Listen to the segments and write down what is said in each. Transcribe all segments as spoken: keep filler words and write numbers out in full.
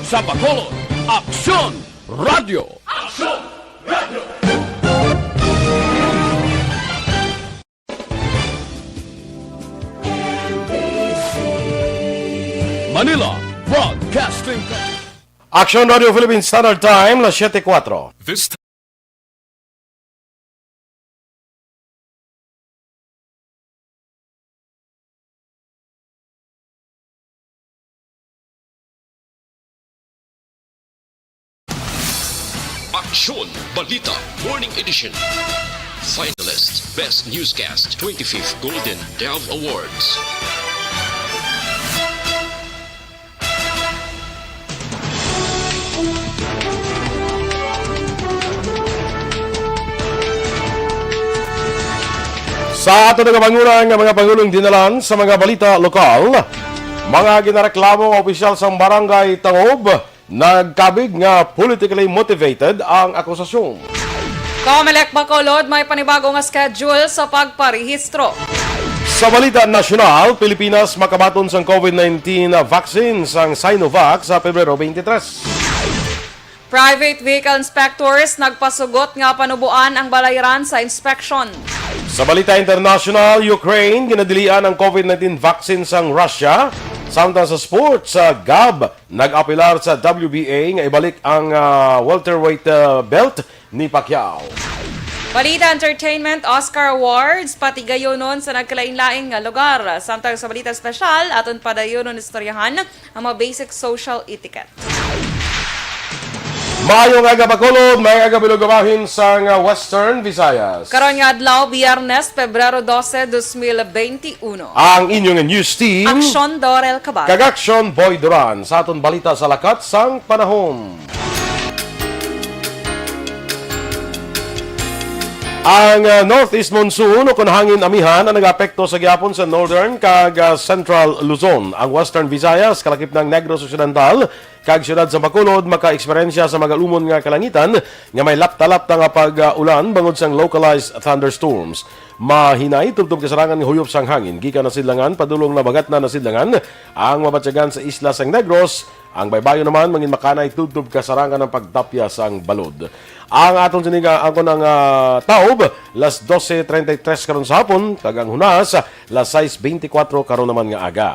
Sa Bacolod, Aksyon Radio. Aksyon Radio. Manila Broadcasting. Aksyon Radio Philippine Standard Time, las siete cuatro. This Aksyon Balita Morning Edition. Finalist Best Newscast twenty-fifth Golden Dove Awards. Sa ato nga mga pangulong dinalan sa mga balita lokal, mga ginareklamo nga opisyal sang Barangay Tangob nagkabig nga politically motivated ang akusasyon. Comelec Bacolod may panibago nga schedule sa pagparehistro. Sa balita nasyonal, Pilipinas makabaton sang COVID nineteen vaccine sang Sinovac sa Pebrero twenty-three. Private vehicle inspectors nagpasugot nga panuboan ang balayran sa inspection. Sa balita international, Ukraine ginadilian ang COVID nineteen vaccine sang Russia, samtang sa sports, sa gab nag-apelar sa W B A nga ibalik ang, ah, welterweight, ah, belt ni Pacquiao. Balita entertainment, Oscar Awards, patigayunon sa nagkalain-lain nga lugar. Samtang sa balita espesyal, aton padayunon istoryahan ang mga basic social etiquette. Maayong aga, Bacolod, maayong aga, Bilog, bahin sang Western Visayas. Karon nga adlaw, Biyernes, Pebrero dose, dos mil benti uno. Ang inyong news team, Aksyon Dorel Cabal. Kag Aksyon Boy Duran, sa aton balita sa lakat sang panahon. Ang, ah, northeast monsoon o kon hangin amihan ang nagaapekto sa gihapon sa northern kag, ah, central Luzon. Ang Western Visayas, kalakip ng Negros Occidental, kag siyudad sa Bacolod maka-eksperyensya sa magalumon nga kalangitan nga may lapta-lapta nga pag-ulan bangod sang localized thunderstorms. Mahinay tubtob kasarangan nga huyop sang hangin gikan nasidlangan padulong na bagatnan nasidlangan ang mabatyagan sa isla sang Negros. Ang baybayon naman mangin makanay tubtob kasarangan ang pagtapya sang balod. Ang aton sini nga angkon ang, ah, taob, las doce treinta y tres karon sa hapon, kag ang hunas, las sais beintikwatro karon naman nga aga.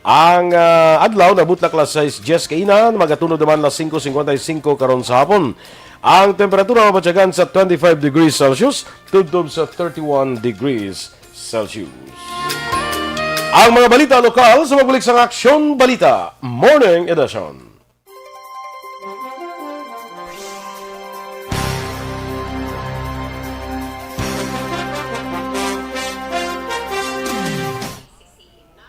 Ang, ah, adlaw nabutlak las sais dyes kaina, magatunod naman las singko singkwenta y singko karon sa hapon. Ang temperatura mabatyagan sa twenty-five degrees Celsius, tubtob sa thirty-one degrees Celsius. Ang mga balita lokal sa magbalik sang Aksyon Balita Morning Edition.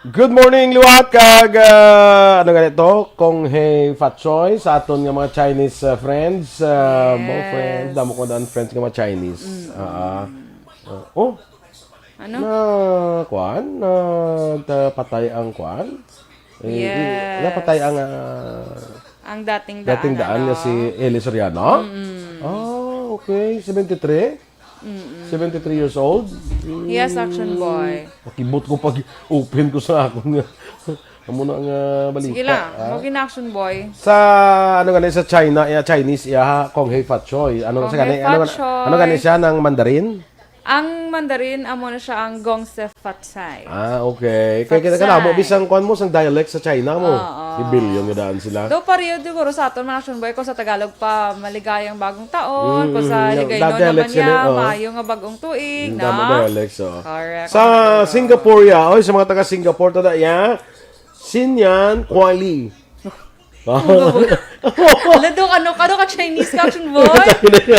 Good morning, liwat, kag, ah, ano gani to? Kong Hei Fat Choy sa aton nga mga Chinese, ah, friends. Ah, mga Yes. friends, damo ko daan friends nga mga Chinese. Mm. Ah, ah. Oh, Ano? Na, kuan? Na, ta-, patay ang kuan? Eh, Yes. napatay ang, ah, Ang dating daan, dating daan nga ano? si Eli Soriano? Mm-mm. Ah, okay. Seventy-three? Mm-mm. Seventy-three years old? Yes, Action Mm. Boy. Makibot ko pag open ko sa akon nga. Amo na nga balita, Sige lang, ah. Mag-in Action Boy. Sa, ano gani, sa China, iya, Chinese, iya, ha, Kong Hei Fat Choi. Ano Kong sa gani, Hei ano Fat gani, ano gani Choi. siya, nang Mandarin? Ang Mandarin, amo na siya ang Gong Se Fat Chai. Ah, okay. Kay Fat kita ka na mo, Chai. bisang kuan mo, sang dialect sa China mo. Oo. Ibilyon nga daan sila. Do pareho siguro sa aton, mga Action Boy, kung sa Tagalog pa, maligayang bagong taon, Mm, kung sa mm, Hiligaynon da-, naman dialect sila, niya, oh. mayo nga bagong tuig, Mm, na? damo dialect, so. Correct. Sa Correct. Singapore, ya, oy, sa mga taga Singapore, tada, ya, Sinyan Kuali. Hala, Dok, ano ka, Dok, ka Chinese ka, Action Boy?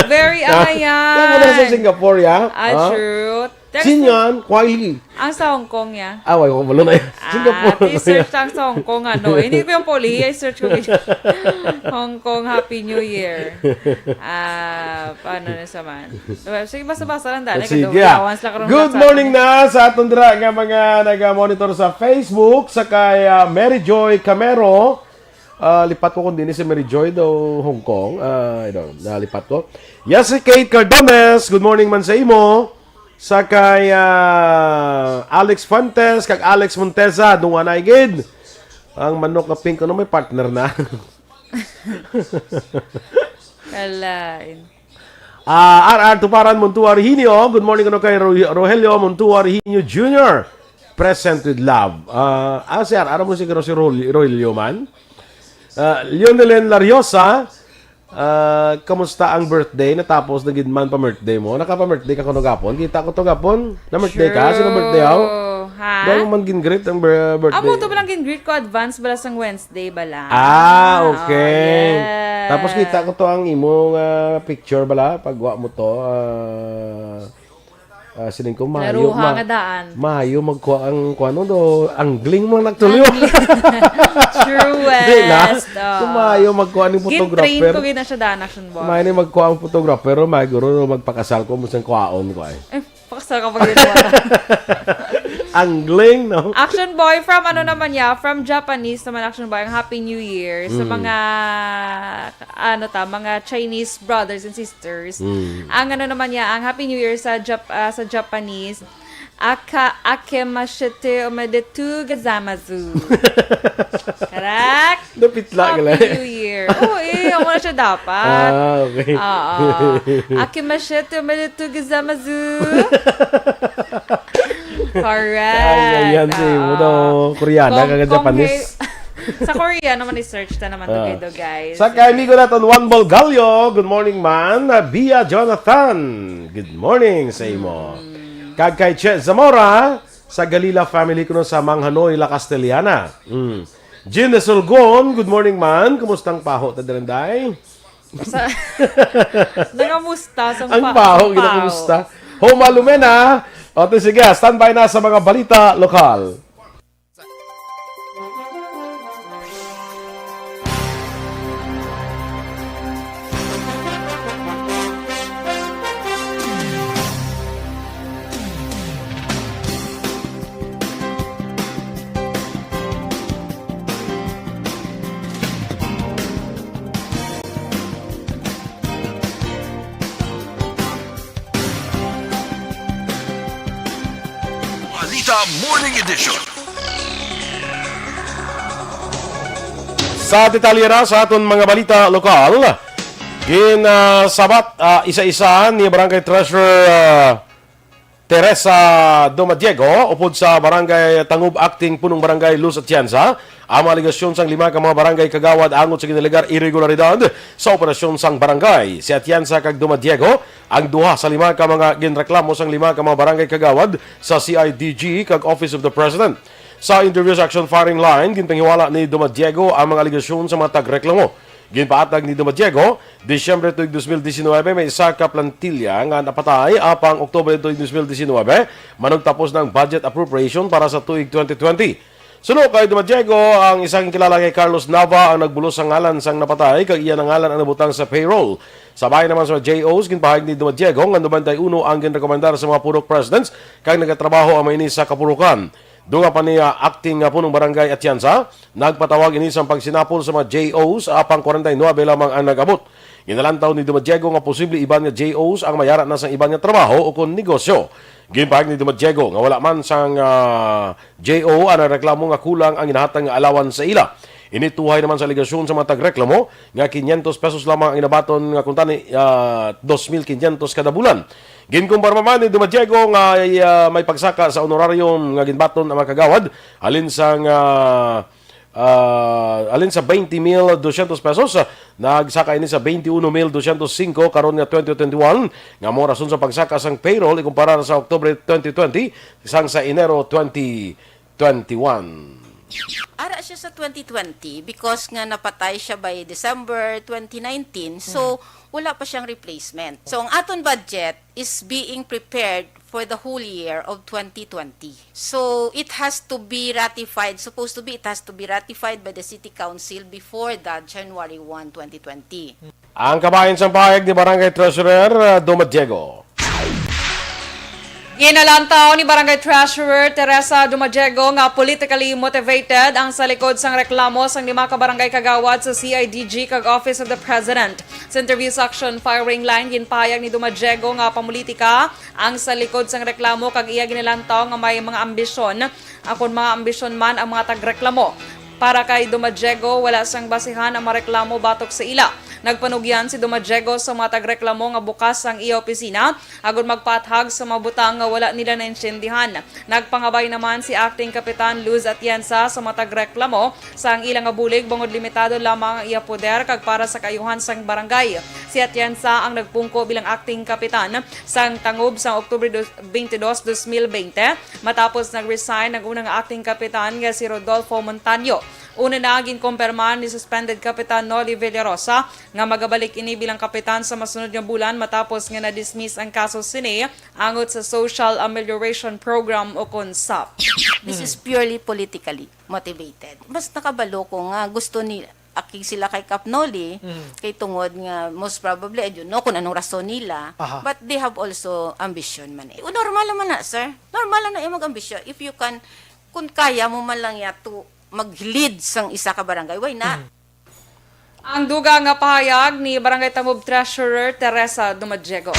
Very Ah, ano yan? Ano sa Singapore, ya? Ah, Ha? true. Text Sinyan Kuali. Ang sa Hong Kong, ya? Ah, wala ko, wala na yan. Ah, Singapore. i-search lang sa Hong Kong, ano. Hindi ko yung poli, i-search ko dito. Hong Kong, Happy New Year. Ah, paano na sa man? Diba? Sige, basta-basta lang, dali. Sige, Kadugay, ah. awan sila karon Good sa morning atin. na sa aton dira nga mga naga-monitor sa Facebook, sa kay, ah, Mary Joy Camero. Ah, lipat ko kung dini si Mary Joy daw Hong Kong. Ah, I don't know. Nalipat ko. Yes, si Kate Cardones. Good morning man sa imo. Sa kay, ah, Alex Fuentes, kag Alex Montesa, dunganay gid. Ang manok nga pink, ano, may partner na? Kalain. Ah, R R Tuparan Montua Reginio. Good morning kuno kay Ro-, Rogelio Montua Reginio Junior. Present with love. Ah, ah, si R R mo siguro si Rol-, Rogelio man. Ah, Leonelen Lariosa, ah, kamusta ang birthday? Natapos na gid man pa birthday mo. Nakapa-birthday ka kuno gapon? Kita ko to gapon. Na-birthday ka? Sino birthday, aw? True. Ha? Daw man gin-greet ang bir-, birthday. Amo to ba lang gin-greet ko? Advance bala sang Wednesday bala. Ah, okay. Oh, yes. Tapos kita ko to ang imong, ah, picture bala. Pagwa mo to, ah, ah, siling ko, maayo, Laruha ma-, nga daan. Maayo magkuha ang, kuha, ano do, angling mo nagtuloy. Angling. Truest. Di na? Oh. Kung maayo magkuha ning photographer. Gin-train ko gid na siya daan, Action Boy. Maayo ni magkuha ang photographer, pero maayo guro magpakasal ko mo siyang kuhaon ko ay. Eh, pakasal ka pag ginawa. Angling, no? Action Boy, from ano naman niya? From Japanese naman, Action Boy, ang Happy New Year sa Mm. mga, ano ta, mga Chinese brothers and sisters. Mm. Ang ano naman niya, ang Happy New Year sa Jap-, ah, sa Japanese, aka, akemashite omedetou gozaimasu. Correct? Napitla ka lang. Happy New Year. Oo, eh, ako na siya dapat. Ah, okay. Oo. Akemashite omedetou gozaimasu. Correct. Ay, ay, yan, si Oo. Mudo, Koreana, Kung, kag kung Japanese. Sa Korea naman, i-search na naman to Ah. Kayo, guys. Sa kay amigo naton, Juan Bolgallo, good morning, man. Ah, Bia Jonathan, good morning sa imo. Hmm. Kag kay Che Zamora, sa Galila family kuno sa Manghanoy, La Castellana. Mm. Jean de Sulgon, good morning, man. Kumusta ang paho, ta direnday? Sa, nangamusta sa Ang pa-, paho, ang paho. Ginakumusta. Homa Lumena. O, to, sige, standby na sa mga balita lokal. Balita Morning Edition. Sa detalye ra sa aton mga balita lokal, gin, ah, sabat, ah, isa-isa ni Barangay Treasurer, ah, Teresa Domadiego, upod sa Barangay Tangub Acting Punong Barangay Luz Atienza, ang mga alegasyon sang lima ka mga barangay kagawad angot sa ginalegar irregularidad sa operasyon sang barangay. Si Atienza kag Domadiego ang duha sa lima ka mga ginreklamo sang lima ka mga barangay kagawad sa C I D G kag Office of the President. Sa interview sa Action Firing Line, ginpanghiwala ni Domadiego ang mga alegasyon sa mga tagreklamo. Ginpaatag ni Domadiego, Disyembre tuig dos mil diecinuebe, may isa ka plantilla nga napatay, apang Oktubre tuig dos mil diecinuebe, manugtapos na ang budget appropriation para sa tuig twenty twenty. Suno kay Domadiego, ang isa nga kilala kay Carlos Nava ang nagbulos sa ngalan sang napatay, kag iya na ngalan ang nabutang sa payroll. Sa bahin naman sa J Os, ginpahayag ni Domadiego nga nobenta y uno ang ginrekomendar sa mga purok presidents, kag nagatrabaho ang mga ini sa kapurukan. Dunga pa ni, ah, acting nga punong barangay Atienza, nagpatawag ini sang pagsinapol sa mga J Os, apang kwarenta y nuebe lamang ang nag-abot. Ginalantaw ni Domadiego nga posible iban nga J Os ang mayara na sang iban nga trabaho ukon negosyo. Ginpahayag ni Domadiego nga wala man sang, ah, J O ang nagreklamo nga kulang ang ginahatag nga allowance sa ila. Ini tuhay naman sa alegasyon sa mga tagreklamo nga quinientos pesos lamang ang ginabaton nga kuntani, ah, dos mil quinientos kada bulan. Ginkumpirma man ni Domadiego nga, ah, may pagsaka sa honorarium nga ginbaton ang mga kagawad, halin sang, ah, ah, halin sa twenty mil dosyentos pesos, ah, nagsaka ini sa twenty uno mil dosyentos singko karon nga twenty twenty-one, nga amo rason sa pagsaka sang payroll ikumpara sa Oktubre twenty twenty sang sa Enero twenty twenty-one. Ara siya sa twenty twenty because nga napatay siya by December twenty nineteen. So, wala pa siyang replacement. So, ang aton budget is being prepared for the whole year of twenty twenty. So, it has to be ratified, supposed to be, it has to be ratified by the City Council before the January one, twenty twenty. Ang kabahin sang pahayag ni Barangay Treasurer, uh, Duma Diego. Ginalantaw ni Barangay Treasurer Teresa Duma Diego nga politically motivated ang sa likod sang reklamo sang lima ka barangay kagawad sa C I D G kag Office of the President. Sa interview sa Action Firing Line, ginpahayag ni Duma Diego nga pamulitika ang sa likod sang reklamo kag iya ginalantaw nga may mga ambisyon, akon mga ambisyon man ang mga tagreklamo. Para kay Dumadiego, wala sang basihan ang mareklamo batok sa ila. Nagpanugyan si Dumadiego sa mga tagreklamo nga bukas ang iya opisina agud magpaathag sa mga butang nga wala nila naintindihan. Nagpangabay naman si Acting Kapitan Luz Atienza sa mga tagreklamo sa ang ila nga bulig bangod limitado lamang ang iya poder kag para sa kaayuhan sang barangay. Si Atienza ang nagpungko bilang Acting Kapitan sang tangob sang Oktubre dos-, twenty-two, twenty twenty, matapos nag-resign ang unang Acting Kapitan nga si Rodolfo Montaño. Una na, ginkumpirma ni Suspended Kapitan Noli Villarosa nga magabalik ini bilang kapitan sa masunod nga bulan matapos nga na-dismiss ang kaso sini angot sa Social Amelioration Program o kon sap. This is purely politically motivated. Mas nakabalo ko nga gusto ni akig sila kay Kap Noli, kay tungod nga most probably, I don't know kung anong rason nila, Aha. but they have also ambition man eh. Normal naman na, sir. Normal lang na yung mag-ambisyon. If you can, kung kaya mo man lang yato mag-lead sang isa ka barangay, why not? Ang dugang nga pahayag ni Barangay Tangob Treasurer Teresa Dumadiego.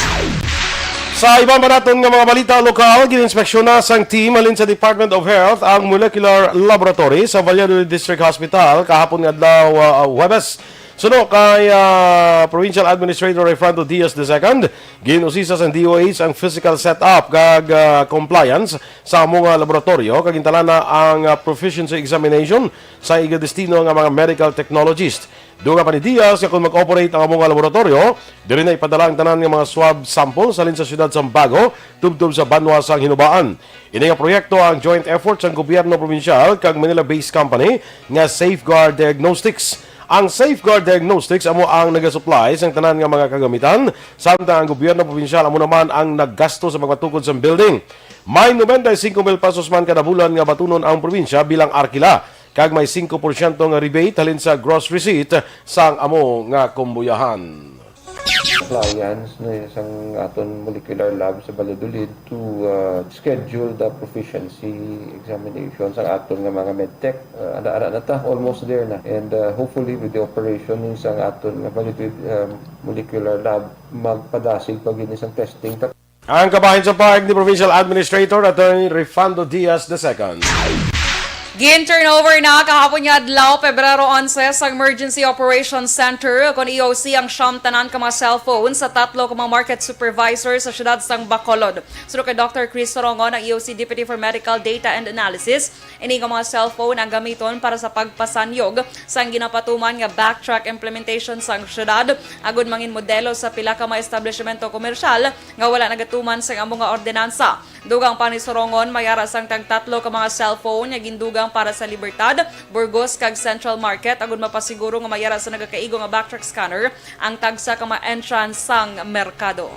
Sa iban pa naton nga mga balita lokal, gininspeksyon na sang team halin sa Department of Health ang molecular laboratory sa Valladolid District Hospital kahapon nga adlaw, ah, Huwebes. Suno kay, ah, Provincial Administrator Rayfrando Diaz the second, gin-usisa sang D O H ang physical setup kag, ah, compliance sa amo nga laboratoryo kag gintalana ang, ah, proficiency examination sa igadestino nga mga medical technologist. Dugang pa ni Diaz nga kung mag-operate ang amo nga laboratoryo, diri na ipadala ang tanan nga mga swab samples halin sa siyudad sang Bago tubtob sa banwa sang Hinubaan. Ini nga proyekto ang joint effort sang gobyerno probinsyal kag Manila-based company nga Safeguard Diagnostics. Ang Safeguard Diagnostics amo ang nagasupply sang tanan nga mga kagamitan, samtang ang gobyerno probinsyal amo naman ang naggasto sa pagpatukod sang building. May noventa y cinco mil pesos man kada bulan nga batunon ang probinsya bilang arkila, kag may singko porsyento nga rebate halin sa gross receipt sang amo nga kumbuyahan. Clients na sang aton molecular lab sa Valladolid to, uh, schedule the proficiency examination sa aton nga mga medtech. Uh, ara-ara na ta, almost there na. And, uh, hopefully with the operation ni sang aton nga Valladolid, uh, molecular lab, magpadasig pa gid ni sang testing. Ang kabahin sa pahayag ni Provincial Administrator Attorney Rayfrando Diaz the second. Gin-turnover na kahapon nga adlaw, Pebrero onse, sa Emergency Operations Center, kon E O C, ang siyam tanan ka mga cellphone sa tatlo ka mga market supervisor sa siyudad sang Bacolod. Suno kay Doctor Chris Sorongon, ang E O C Deputy for Medical Data and Analysis, ini nga mga cellphone ang gamiton para sa pagpasanyog sang ginapatuman nga backtrack implementation sang siyudad agud mangin modelo sa pila ka mga establishmento komersyal nga wala nagatuman sang amo nga ordinansa. Dugang pa ni Sorongon, may ara sang tagtatlo ka mga cellphone nga gindugang para sa Libertad, Burgos, kag Central Market, agud mapasiguro nga may ara sa nagakaigo nga backtrack scanner ang tagsa ka mga entrance sang merkado.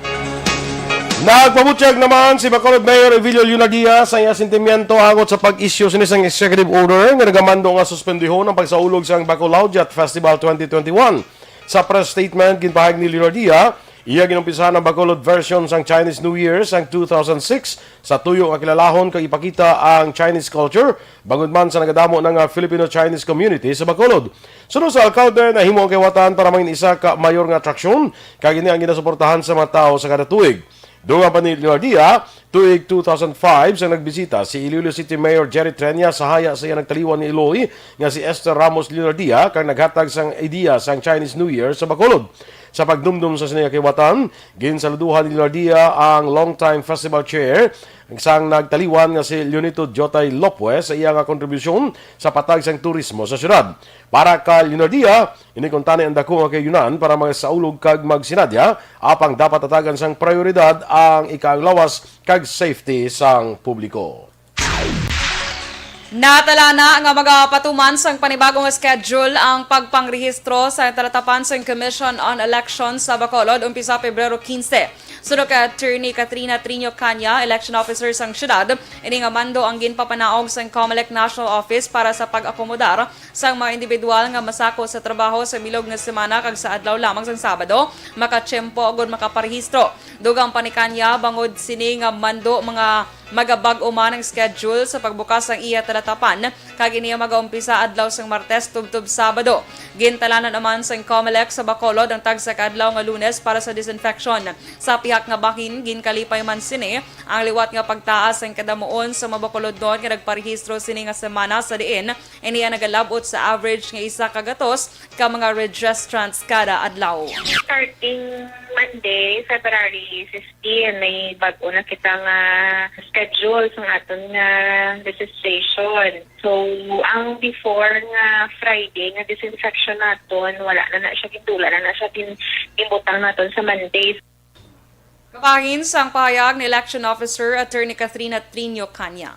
Nagpabutyag naman si Bacolod Mayor Evilio Leonardia sa iya sentimiento hangot sa pag-issue sini sang executive order nga nagamando nga suspendihon ang pagsaulog sang Bacolao Jet Festival twenty twenty-one. Sa press statement, ginpahayag ni Leonardia, iya ginumpisahan ang Bacolod version sang Chinese New Year sang two thousand six sa tuyo nga kilalahon kag ipakita ang Chinese culture, bangod man sa nagadamo na nga Filipino-Chinese community sa Bacolod. Suno sa alkalde, nahimo ang kayawatan para mangin isa ka mayor nga atraksyon, kag ini ang ginasuportahan sa mga tawo sa kada tuig. Dugang pa ni Leonardia, tuig two thousand five, sang nagbisita si Iloilo City Mayor Jerry Treña sa haya sa iya nagtaliwan ni Iloy nga si Esther Ramos Leonardia, kag naghatag sang ideya sang Chinese New Year sa Bacolod. Sa pagdumdom sa sini nga kayawatan, ginsaluduhan ni Leonardia ang longtime festival chair sang nagtaliwan nga si Leonito Jotay Lopez sa iya nga kontribusyon sa patag sang turismo sa syudad. Para kay Leonardia, ini kuntani ang dako nga kayunan para magsaulog kag magsinadya, apang dapat hatagan sang prioridad ang ikaayong lawas kag safety sang publiko. Natala na nga magapatuman sang panibago nga schedule ang pagpangrehistro sa talatapan sang Commission on Elections sa Bacolod, umpisa Pebrero quince. Suno kay Attorney Katrina Triño Caña, election officer sang syudad, ini nga mando ang ginpapanaog sang Comelec National Office para sa pag-akomodar sang mga individual nga masako sa trabaho sa bilog nga semana kag sa adlaw lamang sang Sabado, makatiyempo agud makaparehistro. Dugang pa ni Caña, bangod sini nga mando, mga Magabag-o man ang schedule sa pagbukas sang iya talatapan, kag ini magaumpisa adlaw sang Martes tubtob Sabado. Gintalanan naman sang Comelec sa Bacolod ang tagsa ka adlaw nga Lunes para sa disinfection. Sa pihak nga bahin, ginkalipay man sini ang liwat nga pagtaas sang kadamuon sa mga Bacolodnon nga nagparehistro sini nga semana, sa diin ini ang nagalab-ot sa average nga isa ka gatos ka mga registrants kada adlaw. Starting Monday, February fifteen, may bag-o na kita nga schedule sa aton nga registration. So, ang before nga Friday nga disinfection naton, wala na na siya gindula, na na siya gin-, ginbutang naton sa Monday. Kabahin sang pahayag ni Election Officer Attorney Katrina Trinio Canya.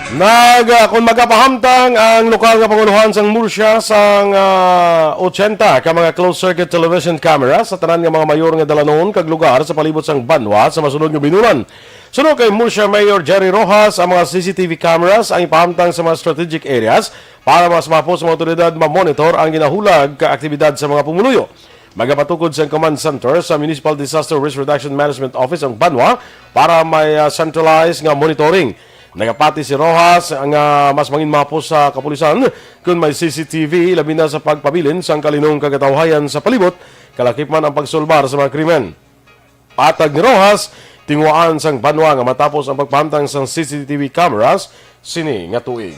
Nag, ah, kung magapahamtang ang lokal nga pangulohan sang Murcia sang, ah, ochenta ka mga closed-circuit television cameras sa tanan nga mga mayor nga dalanon kag lugar sa palibot sang banwa sa masunod nga binulan. Suno kay Murcia Mayor Jerry Rojas, ang mga C C T V cameras ang ipahamtang sa mga strategic areas para mas mapos sa mga awtoridad mamonitor ang ginahulag ka aktibidad sa mga pumuluyo. Magapatukod sang command center sa Municipal Disaster Risk Reduction Management Office ang banwa para may, ah, centralized nga monitoring. Nagapati si Rojas nga mas mangin mapos sa kapulisan kun may C C T V, labi na sa pagpabilin sang kalinong kagatawhayan sa palibot, kalakip man ang pagsulbar sa mga krimen. Patag ni Rojas, tinguhaan sang banwa nga matapos ang pagpahamtang sang C C T V cameras sini nga tuig.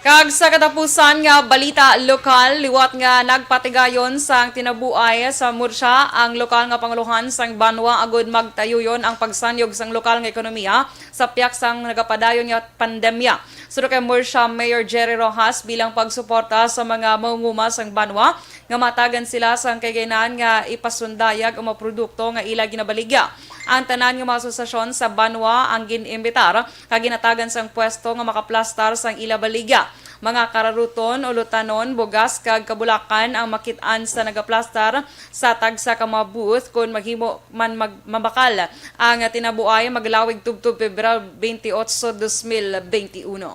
Kag sa katapusan nga balita lokal, liwat nga nagpatigayon sang tinabuay sa Murcia ang lokal nga pangulohan sang banwa agud magtayuyon ang pagsanyog sang lokal nga ekonomiya sa piak sang nagapadayon nga pandemya. Suno kay Murcia Mayor Jerry Rojas, bilang pagsuporta sa mga mangunguma sang banwa, nga matagan sila sang kaganan nga ipasundayag ang mga produkto nga ila ginabaligya. Ang tanan nga mga asosasyon sa banwa ang gin-imbitar kag ginatagan sang pwesto nga makaplastar sang ila baligya. Mga kararuton, ulutanon, bugas kag kabulakan ang makit-an sa nagaplastar sa tagsa ka mga booth. Kon maghimo man mag-, mabakal ang tinabuay, maglawig tubtob Pebrero twenty-eight, dos mil twenty-one.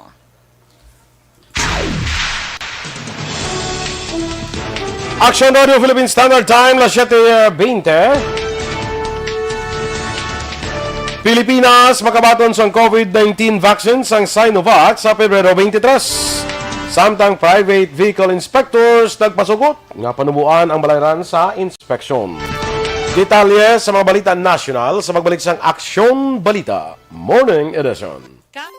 Action Radio Philippine Standard Time, las siete veinte. Pilipinas makabaton sang COVID nineteen vaccine sang Sinovac sa Pebrero twenty-three. Samtang private vehicle inspectors nagpasugot nga panuboan ang balayran sa inspeksyon. Detalye sa mga balita nasyonal sa pagbalik sang Aksyon Balita Morning Edition. Ka-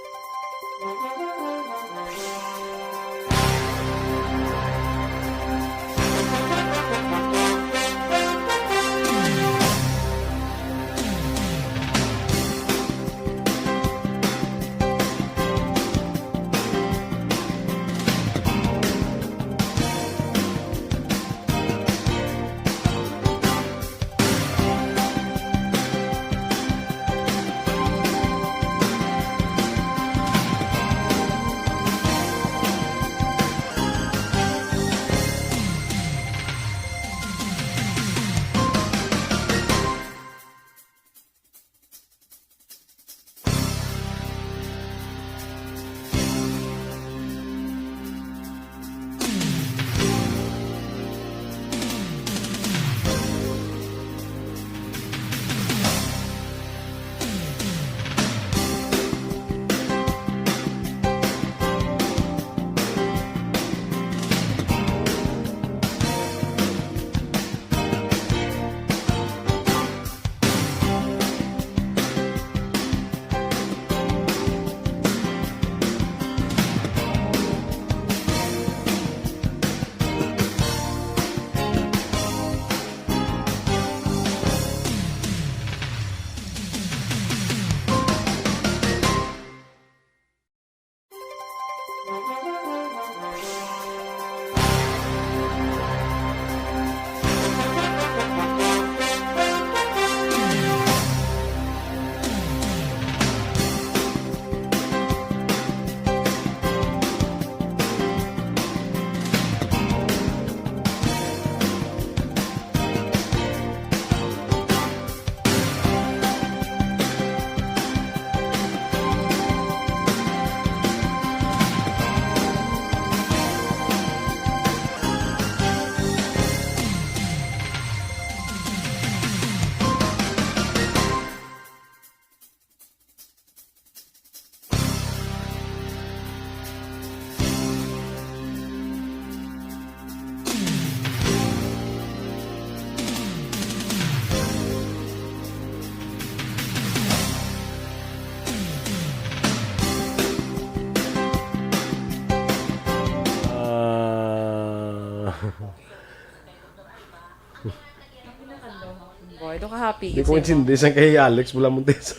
Boy, do ka happy. Di ko intindi sa kay Alex Bulamontes.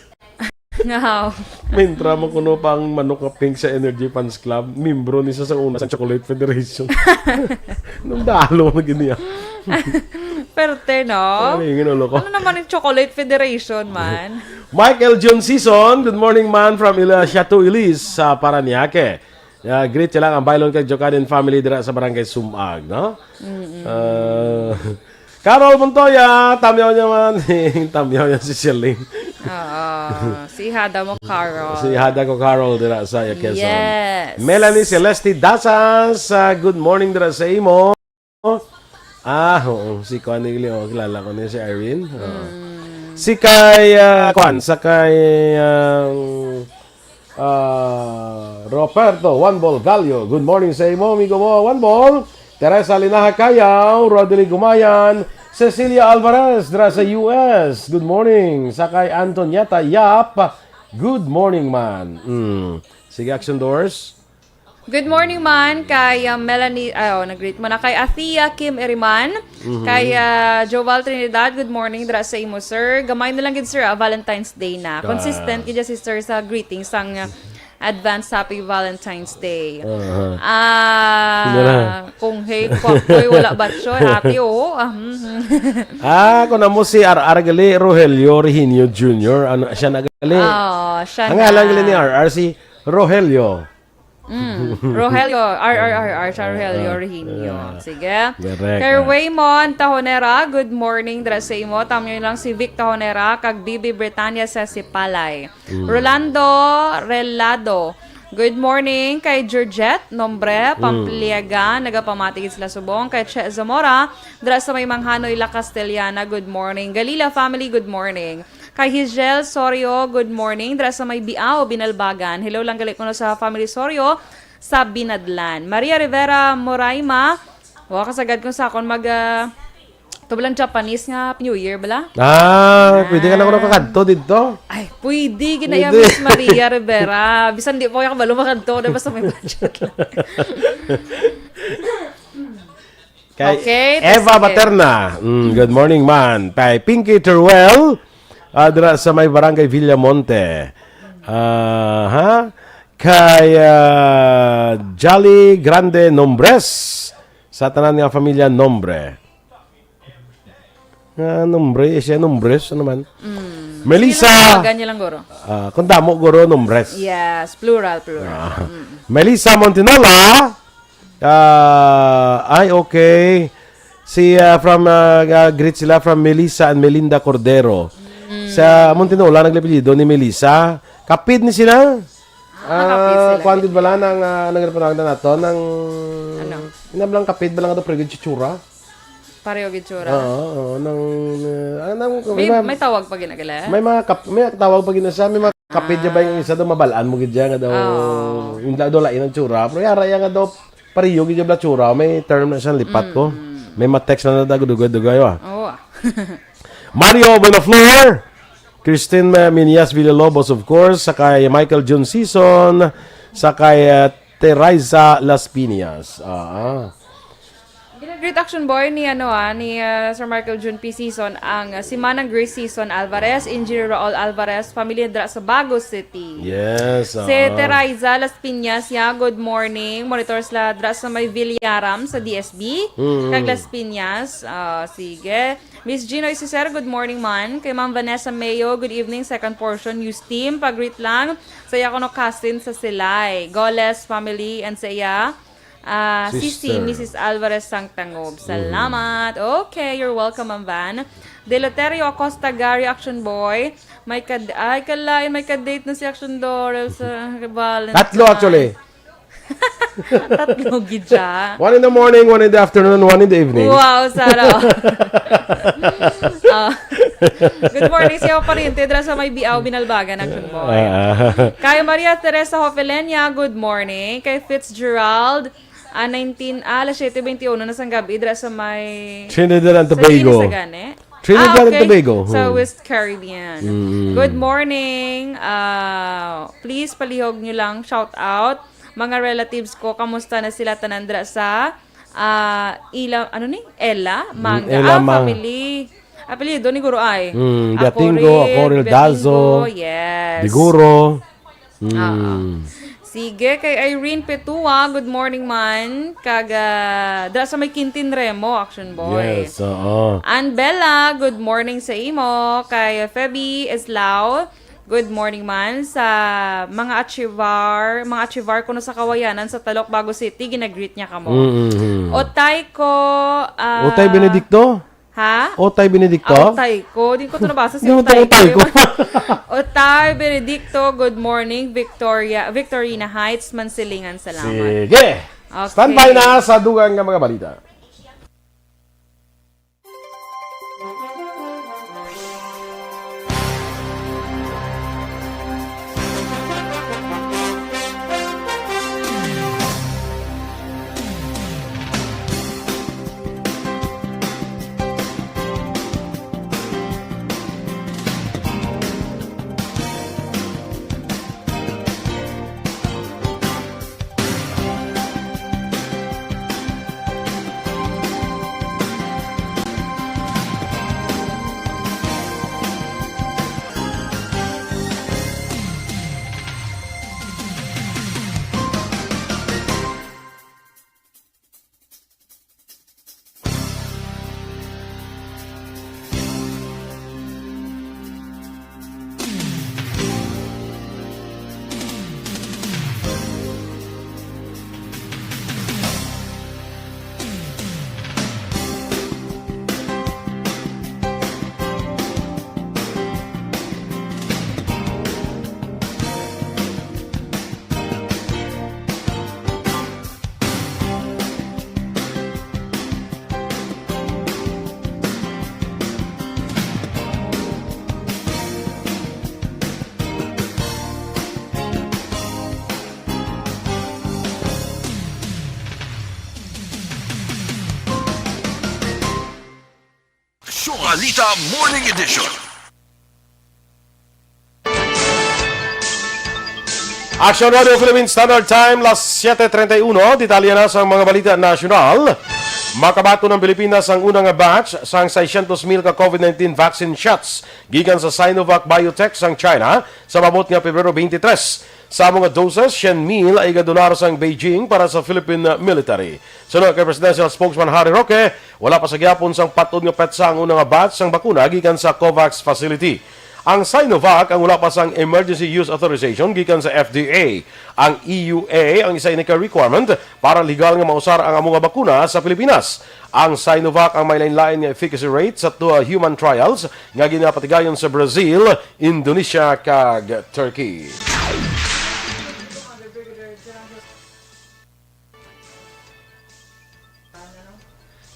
Ngaw. Mintra mo kuno pa ang manok nga pink sa Energy Fans Club. Membro ni sa, sa una sa Chocolate Federation. Nung dalo na gini, ah. Perte, no? Ano yung ginulo ko? Ano naman yung Chocolate Federation, man? Michael John Season, good morning, man, from Ila Chateau Elise sa Parañaque. Yeah, greet siya lang ang Bailon kag Jokaden family dira sa Barangay Sumag, no? Mm-mm. Ah, Carol Montoya, tamyaw niya man. Tamyaw niya si Celine. Oo. Si Hada mo, Carol. Si Hada ko, Carol, dira sa Quezon. Yes. Melanie Celeste Dasas, ah, good morning dira sa imo. Ah, oo. Si Connie Leo, kilala ko niya si Irene. Oo. Mm. Si kay, ah, kwan, sa kay, ah, ah, Roberto Juan Bol Gallo. Good morning sa imo, amigo mo, Juan Bol. Teresa Linaha Cayaw, Rodrigo Mayan, Cecilia Alvarez, dira sa U S. Good morning. Sa kay Antonieta Yap, good morning, man. Mm. Sige, Action Doors. Good morning man kay, ah, Melanie, ay, oh, nag-greet mo na. Kay Athea Kim Eriman, Mhm. kay, ah, Joval Trinidad, good morning dira sa imo, sir. Gamay na lang gid, sir, ah, Valentine's Day na. Ah. Consistent gid siya, sister, sa greetings sang, ah, advance Happy Valentine's Day. Aha. Ah, Sige na. Kung hey, Kwakboy, wala ba siya? Happy, oo. Ah, hmm. Ah, kung amo si R R gali, Rogelio Reginio Junior, ano, siya na gali. Oo, siya Ang na. ngalan gali ni R R si Rogelio. Mm. Rogelio, R R R R, siya Rogelio Ah, Reginio. ah. Sige. Correct, Kay ah. Raymond Tahonera, good morning dira sa imo. Tamyo lang si Vic Tahonera, kag Bibi Britania sa Sipalay. Mm. Rolando Relado, good morning. Kay Georgette Nombre, Mm. Pampliaga, nagapamati gid sila subong. Kay Che Zamora, dira sa may Manghanoy, La Castellana, good morning. Galila family, good morning. Kay Hizelle Sorio, good morning. Dira sa may Biao, Binalbagan. Hello lang gali kuno sa family Sorio sa Binadlan. Maria Rivera Moraima, wa kasagad kung sa akon mag, ah, to bala ang Japanese nga Happy New Year bala? Ah, pwede ka na ko Ah. nakakadto dito. Ay, pwede, gina ya Pwede. Miss Maria Rivera. Bisan di po yung kabalo makadto, na basta may budget lang. Kay Okay, Eva sige. Baterna. Mm, good morning, man. Kay Pinky Teruel, ah, dira sa may Barangay Villamonte. Ah, ha? Kay, ah, Jolly Grande Nombres. Sa tanan nga pamilya, Nombre. Ah, Nombre, siya Nombres, ano man? Mm. Melissa. Sige lang, tawagan niya lang, guro. Ah, kung damo, guro, Nombres. Yes, plural, plural. Ah. Mm. Melissa Montinola, Ah, ay, okay. Si, ah, from, ah, ah, greet sila from Melissa and Melinda Cordero. Mm. Sa Montinola, naglapelyido ni Melissa. Kapid ni sila? Ah, kapid Ah, sila. Kuwan gid bala nang, ah, nang nato, nang Ano? Inablang kapid bala nga to, pero gid tsura. Pareho gid tsura. Oo, oo, nang, ah, nang, May, iba, may tawag pa gina-, gila? May mga kap-, may tawag pa gina siya, may mga kapid Ah. niya ba yung isa daw, mabalaan mo gid siya nga daw, Oo. yung daw lain ang tsura. Pero yara yan nga daw, Pariyo gid yung blatsura, may term na siyang lipat ko. Mm. May ma-text na nadagudugay-dugay, ah. Oo, ah. Mario Buenaflor, Christine Ma-, Minias Villalobos, of course, sa kay Michael Jun Season, sa kay, ah, Teresa Las Piñas. Ah, ah. Gina-greet Action Boy ni, ano, ah, ni, ah, Sir Michael Jun P. Season ang, ah, Simanang Grace Season Alvarez, Engineer Raul Alvarez, family dra sa Bago City. Yes, Si ah. Teraiza Las Piñas, ya, good morning. Monitor sila dra sa may Villaram sa D S B. Mm. Kag Las Piñas, ah, sige. Miss Ginoy Siser, good morning man. Kay Ma'am Vanessa Mayo, good evening. Second portion, news team. Pag-greet lang sa iya kuno cousin sa Silay. Goles family and sa iya, ah, Sister. Sisi, Missus Alvarez Sangtangob. Mm. Salamat. Okay, you're welcome, Ma'am Van. Deloterio Acosta Gary, Action Boy. May kad-, ay, kalain, may kadate na si Action Dorel sa Valentine's. Tatlo, actually. Tatlo gid siya. One in the morning, one in the afternoon, one in the evening. Wow, Sarah. Ah. Good morning, siya pariente dra sa may Biao, Binalbagan, Action Boy. Ah. Kay Maria Teresa Hofelenia, good morning. Kay Fitzgerald, ah, nineteen, ah, alas siete veintiuno na sang gabi, dra sa may Trinidad and Tobago. Sa Inis, gani? Trinidad Ah, and okay. Tobago. Sa Hmm. West Caribbean. Mm. Good morning. Ah, please, palihog nyo lang, shout out. Mga relatives ko, kamusta na sila tanan dra sa Ah, ila, ano ni? Ella Mm, Mangga. Ella Ah, Mang- family. Apelyido ni Guro ay. Mm, Acoril, Biatingo, Acoril, Biatingo, Dazo, yes. Diguro. Mm. Oo. Sige, kay Irene Petua, good morning man. Kag, ah, dira sa may Quintin Remo, Action Boy. Yes, oo. And Bella, good morning sa imo. Kay Feby Islao, good morning man sa mga Achivar, mga Achivar kuno sa Kawayanan sa Talok, Bago City, ginagreet niya kamo. Mm-hmm. Otay ko, ah, Otay Benedicto? Ha? Otay Benedicto? Ah, Otay ko. Di ko to nabasa si Di mo to Otay Otay ko. ko. Otay Benedicto, good morning. Victoria, Victorina Heights, Mansilingan. Salamat. Sige. Okay. Standby na sa dugang nga mga balita. Aksyon Balita Morning Edition. Action Radio Philippine Standard Time, las siete treinta y uno. Detalye na sa mga balita nasyonal. Makabaton ang Pilipinas ang una nga batch sang seiscientos mil ka COVID nineteen vaccine shots gikan sa Sinovac Biotech sang China sa maabot nga Pebrero twenty-three. Sa mga doses, syen mil ang igadonar sang Beijing para sa Philippine military. Suno kay Presidential Spokesman Harry Roque, wala pa sa gihapon sang patod nga petsa ang una nga batch sang bakuna gikan sa COVAX facility. Ang Sinovac ang wala pa sang emergency use authorization gikan sa F D A. Ang E U A ang isa ini ka requirement para legal nga mausar ang amo nga bakuna sa Pilipinas. Ang Sinovac ang may lain-lain nga efficacy rate sa two human trials nga ginapatigayon sa Brazil, Indonesia, kag Turkey.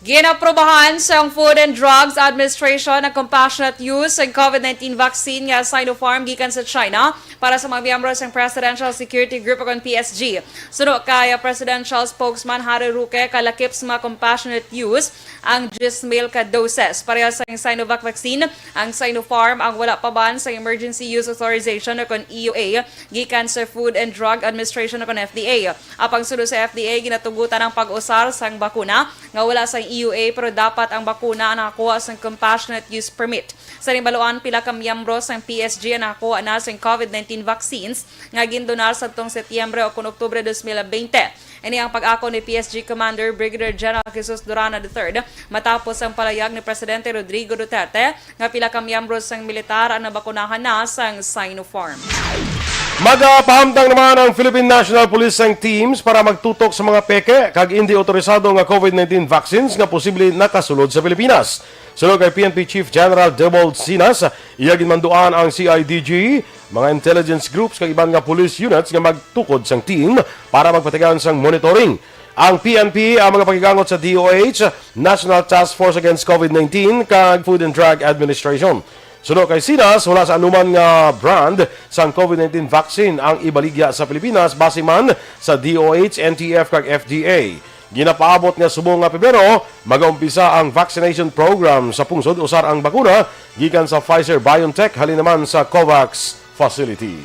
Ginaprobahan sang Food and Drugs Administration ang compassionate use sang COVID nineteen vaccine nga Sinopharm gikan sa China para sa mga miyembro sang Presidential Security Group o kon P S G. Suno kay Presidential Spokesman Harry Roque, kalakip sa mga compassionate use ang diyes mil ka doses. Pareho sang Sinovac vaccine, ang Sinopharm ang wala pa ban sa Emergency Use Authorization o kon E U A gikan sa Food and Drug Administration o kon F D A. Apang suno sa F D A, ginatugutan ang pag-usar sang bakuna nga wala sang E U A, pero dapat ang bakuna ang nakakuha sang compassionate use permit. Sa ginbaluan, pila ka miyembro sang P S G ang nakakuha na sang COVID nineteen vaccines nga gindonar sadtong Setyembre o kon Oktubre dos mil bente. Ini ang pag-akon ni P S G Commander Brigadier General Jesus Durana the third, matapos ang palayag ni Presidente Rodrigo Duterte nga pila ka miyembro sang militar ang nabakunahan na sang Sinopharm. Magapahamtang naman ang Philippine National Police sang teams para magtutok sa mga peke kag indi otorisado nga COVID nineteen vaccines nga posible nakasulod sa Pilipinas. Suno kay P N P Chief General Debold Sinas, iya ginmanduan ang C I D G, mga intelligence groups kag iban nga police units nga magtukod sang team para magpatigayon sang monitoring. Ang P N P, ang mga pakigangot sa D O H, National Task Force Against COVID nineteen, kag Food and Drug Administration. Suno kay Sinas, wala sa anuman nga brand sang COVID nineteen vaccine ang ibaligya sa Pilipinas, base man sa D O H, N T F, kag F D A. Ginapaabot nga subong nga Pebrero, magaumpisa ang vaccination program sa pungsod usar ang bakuna gikan sa Pfizer-BioNTech halin naman sa COVAX facility.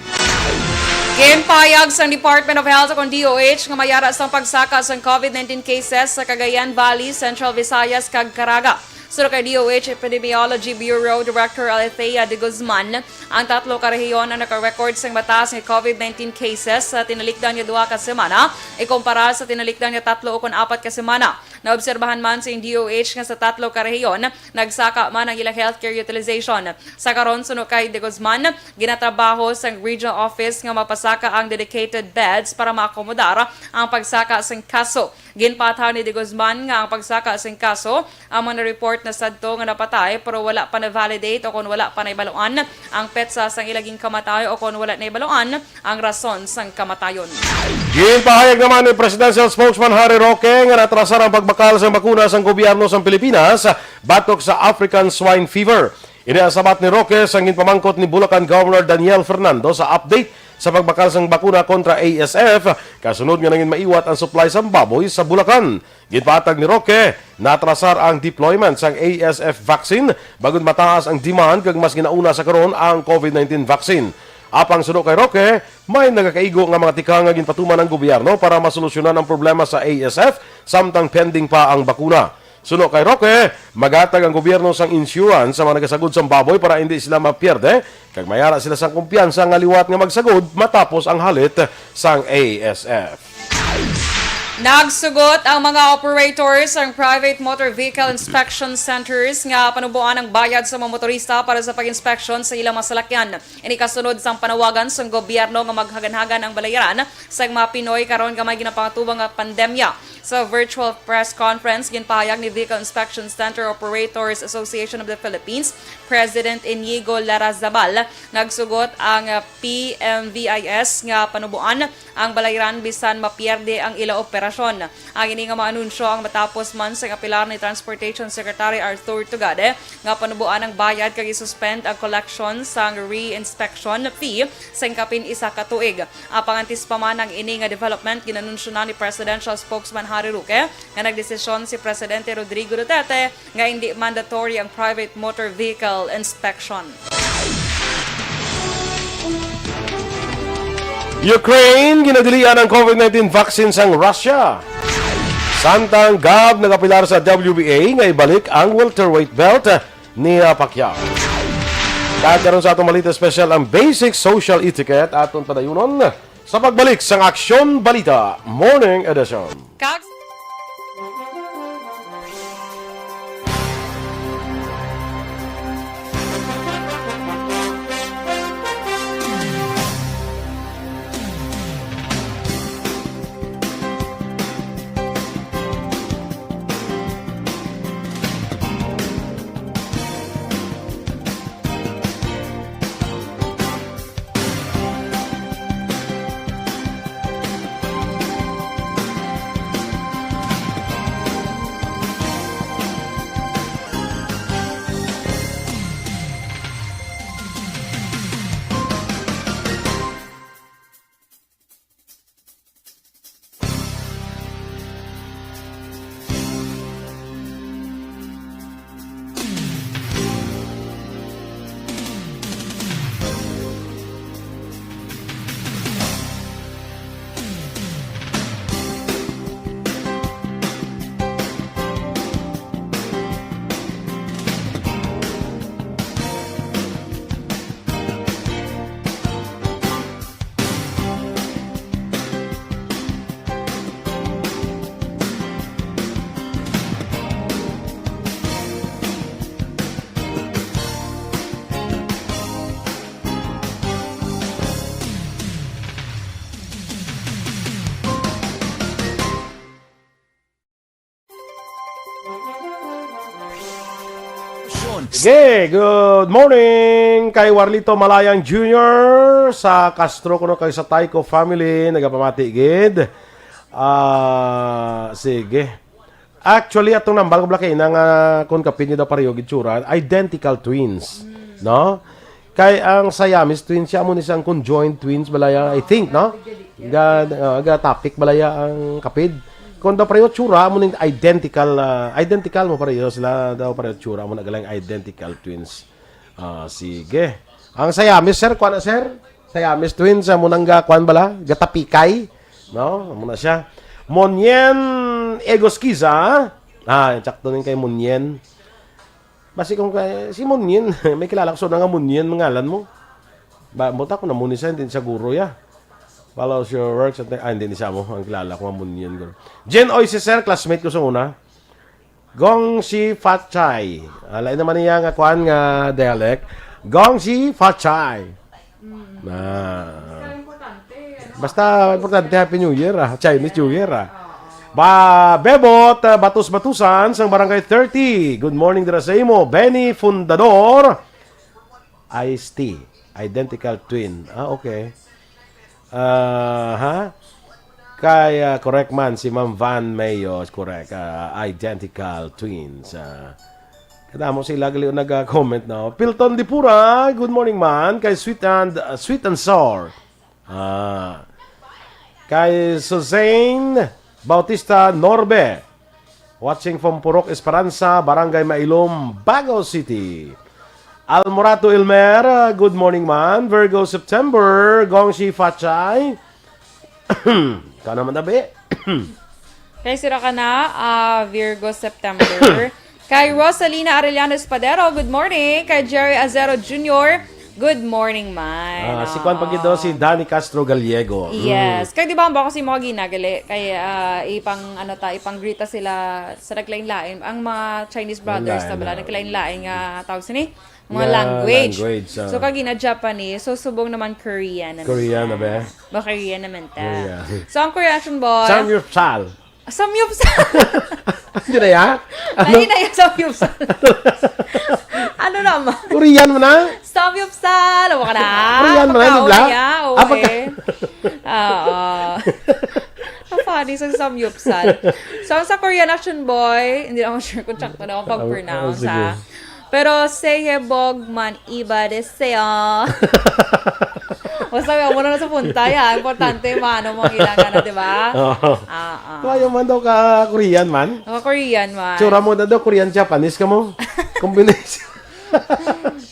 Ginpahayag sang Department of Health o kon D O H nga may ara sang pagsaka sang COVID nineteen cases sa Cagayan Valley, Central Visayas, kag Caraga. Suno kay D O H Epidemiology Bureau Director Alethea de Guzman, ang tatlo ka rehiyon ang naka-record sang mataas nga COVID nineteen cases sa tinalikdan nga duha ka semana, ikumpara sa tinalikdan nga tatlo ukon apat ka semana. Naobserbahan man sa D O H nga sa tatlo ka rehiyon, nagsaka man ang ilang healthcare utilization. Sa karon, suno kay De Guzman, ginatrabaho sang regional office nga mapasaka ang dedicated beds para maakomodar ang pagsaka sing kaso. Ginpaathag ni De Guzman nga ang pagsaka sing kaso amo na-report na sadto nga napatay pero wala pa na-validate o kon wala pa naibaluan ang petsa sang ila ginkamatay o kon wala naibaluan ang rason sang kamatayon. Ginpahayag naman ni Presidential Spokesman Harry Roque nga natrasar ang pagbakal sang bakuna sang gobyerno sang Pilipinas batok sa African Swine Fever. Ini ang sabat ni Roque sang ginpamangkot ni Bulacan Governor Daniel Fernando sa update sa pagbakal sang bakuna kontra A S F, kasunod nga nangin maiwat ang supply sang baboy sa Bulacan. Ginpatag ni Roque, natrasar ang deployment sang A S F vaccine bangod mataas ang demand kag mas ginauna sa karon ang COVID nineteen vaccine. Apang suno kay Roque, may nagakaigo nga mga tikang nga ginpatuman ang gobyerno para masolusyonan ang problema sa A S F samtang pending pa ang bakuna. Suno kay Roque, maghatag ang gobyerno sang insurance sa mga nagasagod sang baboy para hindi sila mapierde kag mayara sila sang kumpiyansa nga liwat nga magsagod matapos ang halit sang A S F. Nagsugot ang mga operators sang private motor vehicle inspection centers nga panuboan ang bayad sa mga motorista para sa pag-inspeksyon sa ilang mga salakyan. Ini kasunod sang panawagan sang gobyerno nga maghaganhagan ang balayaran sang mga Pinoy karon nga may ginapangatubang nga pandemya. Sa virtual press conference, ginpahayag ni Vehicle Inspection Center Operators Association of the Philippines President Inigo Larrazabal, nagsugot ang, ah, P M V I S nga panuboan ang balayaran bisan mapierde ang ila operasyon. Ang ini nga mga anunsyo ang matapos man sang apelar ni Transportation Secretary Arthur Tugade nga panuboan ang bayad kag isuspend ang collection sang re-inspection fee sang kapin isa ka tuig. Apang antes pa man ang ini nga development, ginanunsyo na ni Presidential Spokesman Harry Roque nga nagdesisyon si Presidente Rodrigo Duterte nga hindi mandatory ang private motor vehicle inspection. Ukraine, ginadilian ang COVID nineteen vaccine sang Russia. Samtang gab nagapilar sa W B A nga ibalik ang welterweight belt ni, ah, Pacquiao. Kag karon sa atong balita special, ang basic social etiquette aton padayunon sa pagbalik sang Aksyon Balita Morning Edition. Kag Sige, good morning kay Warlito Malayang Junior sa Castro kuno kag sa Taiko family, nagapamati gid. Ah, sige. Actually, atong nambal ko bala kay ina nga kung kapin niya daw pareho gid tsura, identical twins, no? Kay ang Siamese twins siya, amo ni siyang conjoined twins balaya, I think, no? Ga, ah, ga topic balaya ang kapid. Kung daw pareho tsura, amo ning identical, ah, identical mo pareho sila daw pareho tsura, amo na galang identical twins. Ah, sige. Ang Siamese, sir, kuha na, sir? Siamese twins, ah, mo nang ga-, kuan bala? Gatapikay. No? Amo na siya. Monyen Egosquiza. Ah, sakto ning kay Monyen. Basi kung kay, si Monyen, may kilala ko sa una nga Monyen, mangalan mo. Ba, buta ko na mo ni siya, hindi siya guro, ya. Follows your works at, ah, hindi ni siya mo. Ang kilala ko nga Monyen, guro. Jen Oy, si sir, classmate ko sa una. Gong si Fatchay. Ah, lain naman niya nga kuan nga dialect. Gong si Fatchay. Mm. Ah. Basta importante, ano? Basta importante, Happy New Year, ah. Chinese New Year, ah. Oo. Ba, Bebot, ah, Batus-Batusan, sang Barangay thirty. Good morning dira sa imo. Benny Fundador, Ice-T. Identical twin. Ah, okay. Ah, ha? Kay, ah, correct man si Ma'am Van Mayo, correct. Ah, identical twins. Ah, kadamo sila gali nag-comment na. Pilton Dipura, good morning man. Kay Sweet and, ah, Sweet and Sour. Ah. Kay Suzanne Bautista Norbe. Watching from Purok Esperanza, Barangay Mailom, Bago City. Almorato Ilmer, good morning man. Virgo September, Gongshi Fachay. Ka naman, tabi. Kay sira ka na, ah, Virgo September. Kay Rosalina Arellano Espadero, good morning. Kay Jerry Azero Junior, good morning man. Ah, si Kwan pa gid daw, si Danny Castro Gallego. Mm. Yes. Kay di ba, ang bako si mga ginagali, kay, ah, ipang, ano ta, ipang-greet ta sila sa naglain-lain. Ang mga Chinese brothers ta bala, naglain-lain nga tawag sini? Mga language. Language, ah. So, kag ina Japanese, so subong naman Korean naman ta. Korean na ba? Ba, Korean naman ta. Korean. So, ang Korean action boy. Samyupsal. Samyupsal. Hindi na ya? Ano? Ay, na yung samyupsal. Ano naman? Korean mo na? Samyupsal. Awa ka na. Korean mo na, di ba? Pagkaon na ya, okay. Ah, pagka- Oo. Ang funny sa samyupsal. So, ang sa Korean action boy, hindi ako sure kung sakto na ako pag-pronounce, ah, sige. Pero sehebog man iba de seo. Basta may amo na sa punta, ya. Importante, maano mo ang ilangan na, di ba? Oo. Ah, ah. Kaya man daw ka Korean man? Mga Korean man. Tsura mo na daw, Korean Japanese ka mo. Combination.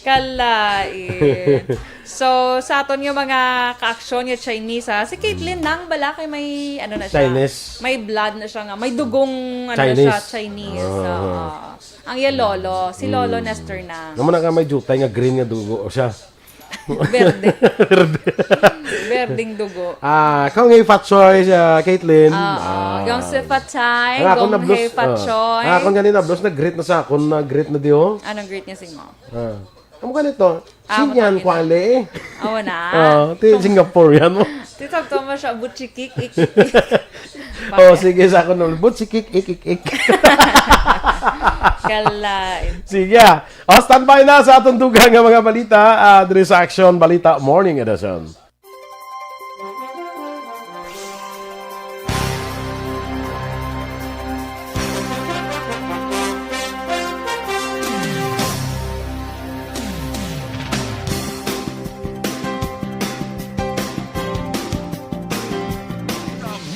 Kalain. So, sa aton nga mga ka-aksyon nga Chinese, ha, si Caitlyn nang bala kay may, ano na siya? Chinese. May blood na siya nga. May dugong, ano na siya, Chinese. Chinese. Ah. Oo. Ang iya lolo, si Lolo Nestor na. Naman na ka may jutay nga green nga dugo siya. Berde. Berde. Berdeng dugo. Ah, kung nga Fatsoy, ah, Caitlyn. Ah, ah, yung si Fatay, ang akon na gong blues, hey Fatsoy. Ah, ang akon ganina blues, nag-greet na sa akon, nag-greet na di, oh. Anong greet niya sa imo? Ah. Amo ganito, ah, Sinyan matangin na. Kwale. Awa na. Ah, ti Tong- Singaporean mo. Titawag to mo siya, butchikik, ik, ik, ik. Oh, sige, sa akon naman. Butchikik, ik, ik, ik. Kalain. Sige, ah. O, standby na sa atong dugang nga mga balita, ah, diri sa Action Balita Morning Edition.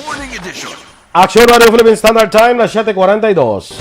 Morning Edition. Action Radio Philippine Standard Time na siyete kwarenta y dos.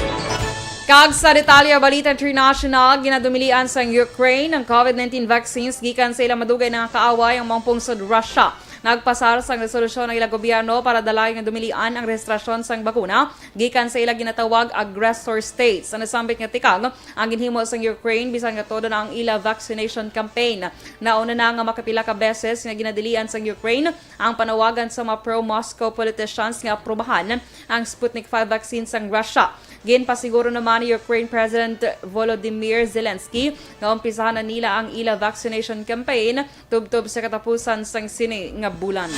Kag sa detalye, balita international, ginadumilian sang Ukraine ang COVID nineteen vaccines gikan sa ilang madugay na nga kaaway, ang maong pungsod Russia. Nagpasar sang resolusyon ang ilang gobyerno para dalayon nga dumilian ang rehistrasyon sang bakuna gikan sa ilang ginatawag aggressor states. Ang nasambit nga tikang ang ginhimo sang Ukraine, bisan nga todo na ang ila vaccination campaign. Nauna na nga makapila ka beses nga ginadilian sang Ukraine ang panawagan sa mga pro-Moscow politicians nga aprubahan ang Sputnik five vaccine sang Russia. Ginpasiguro naman ni Ukraine President Volodymyr Zelensky nga umpisahan na nila ang ila vaccination campaign tubtob sa katapusan sang sini nga bulan.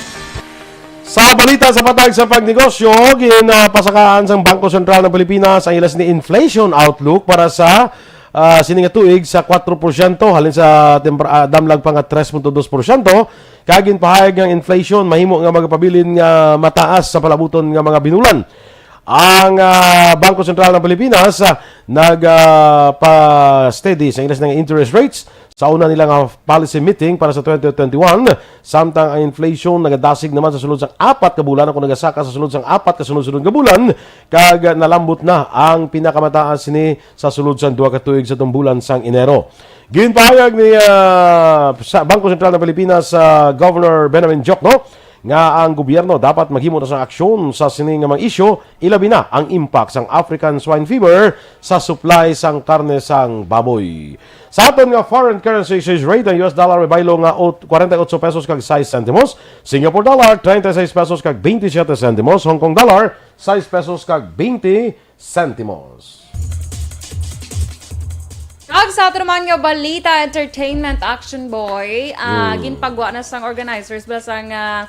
Sa balita sa patag sa pagnegosyo, ginpasakaan sang Bangko Sentral ng Pilipinas ang ila sini inflation outlook para sa, ah, sini nga tuig sa kwatro porsyento, halin sa tempra-, ah, damlag pa nga tres punto dos porsyento, kag ginpahayag nga ang inflation mahimo nga magapabilin nga mataas sa palabuton nga mga binulan. Ang, ah, Bangko Sentral ng Pilipinas, ah, nag, ah, pa-steady sa ilas nga interest rates sa una nila nga policy meeting para sa twenty twenty-one, samtang ang inflation nagadasig naman sa sulod sang apat ka bulan, ako nagasaka sa sulod sang apat ka sunod-sunod nga bulan, kag nalambot na ang pinakamataas sini sa sulod sang duha ka tuig sa tumbulan sang Enero. Ginpahayag ni, ah, sa Bangko Sentral ng Pilipinas, ah, Governor Benjamin Diokno, nga ang gobyerno dapat maghimo na sang aksyon sa sini nga mga isyu, ilabi na ang impact sang African Swine Fever sa supply sang karne sang baboy. Sa aton nga foreign currency exchange rate, ang U S dollar may baylo nga ot-, forty-eight pesos kag sais sentimos, Singapore dollar, treinta y seis pesos kag veintisiete sentimos, Hong Kong dollar, sais pesos kag veinte sentimos. Kag sa ato naman nga balita, entertainment, Action Boy, ah, Mm. ginpagwa na sang organizers bala sang, ah,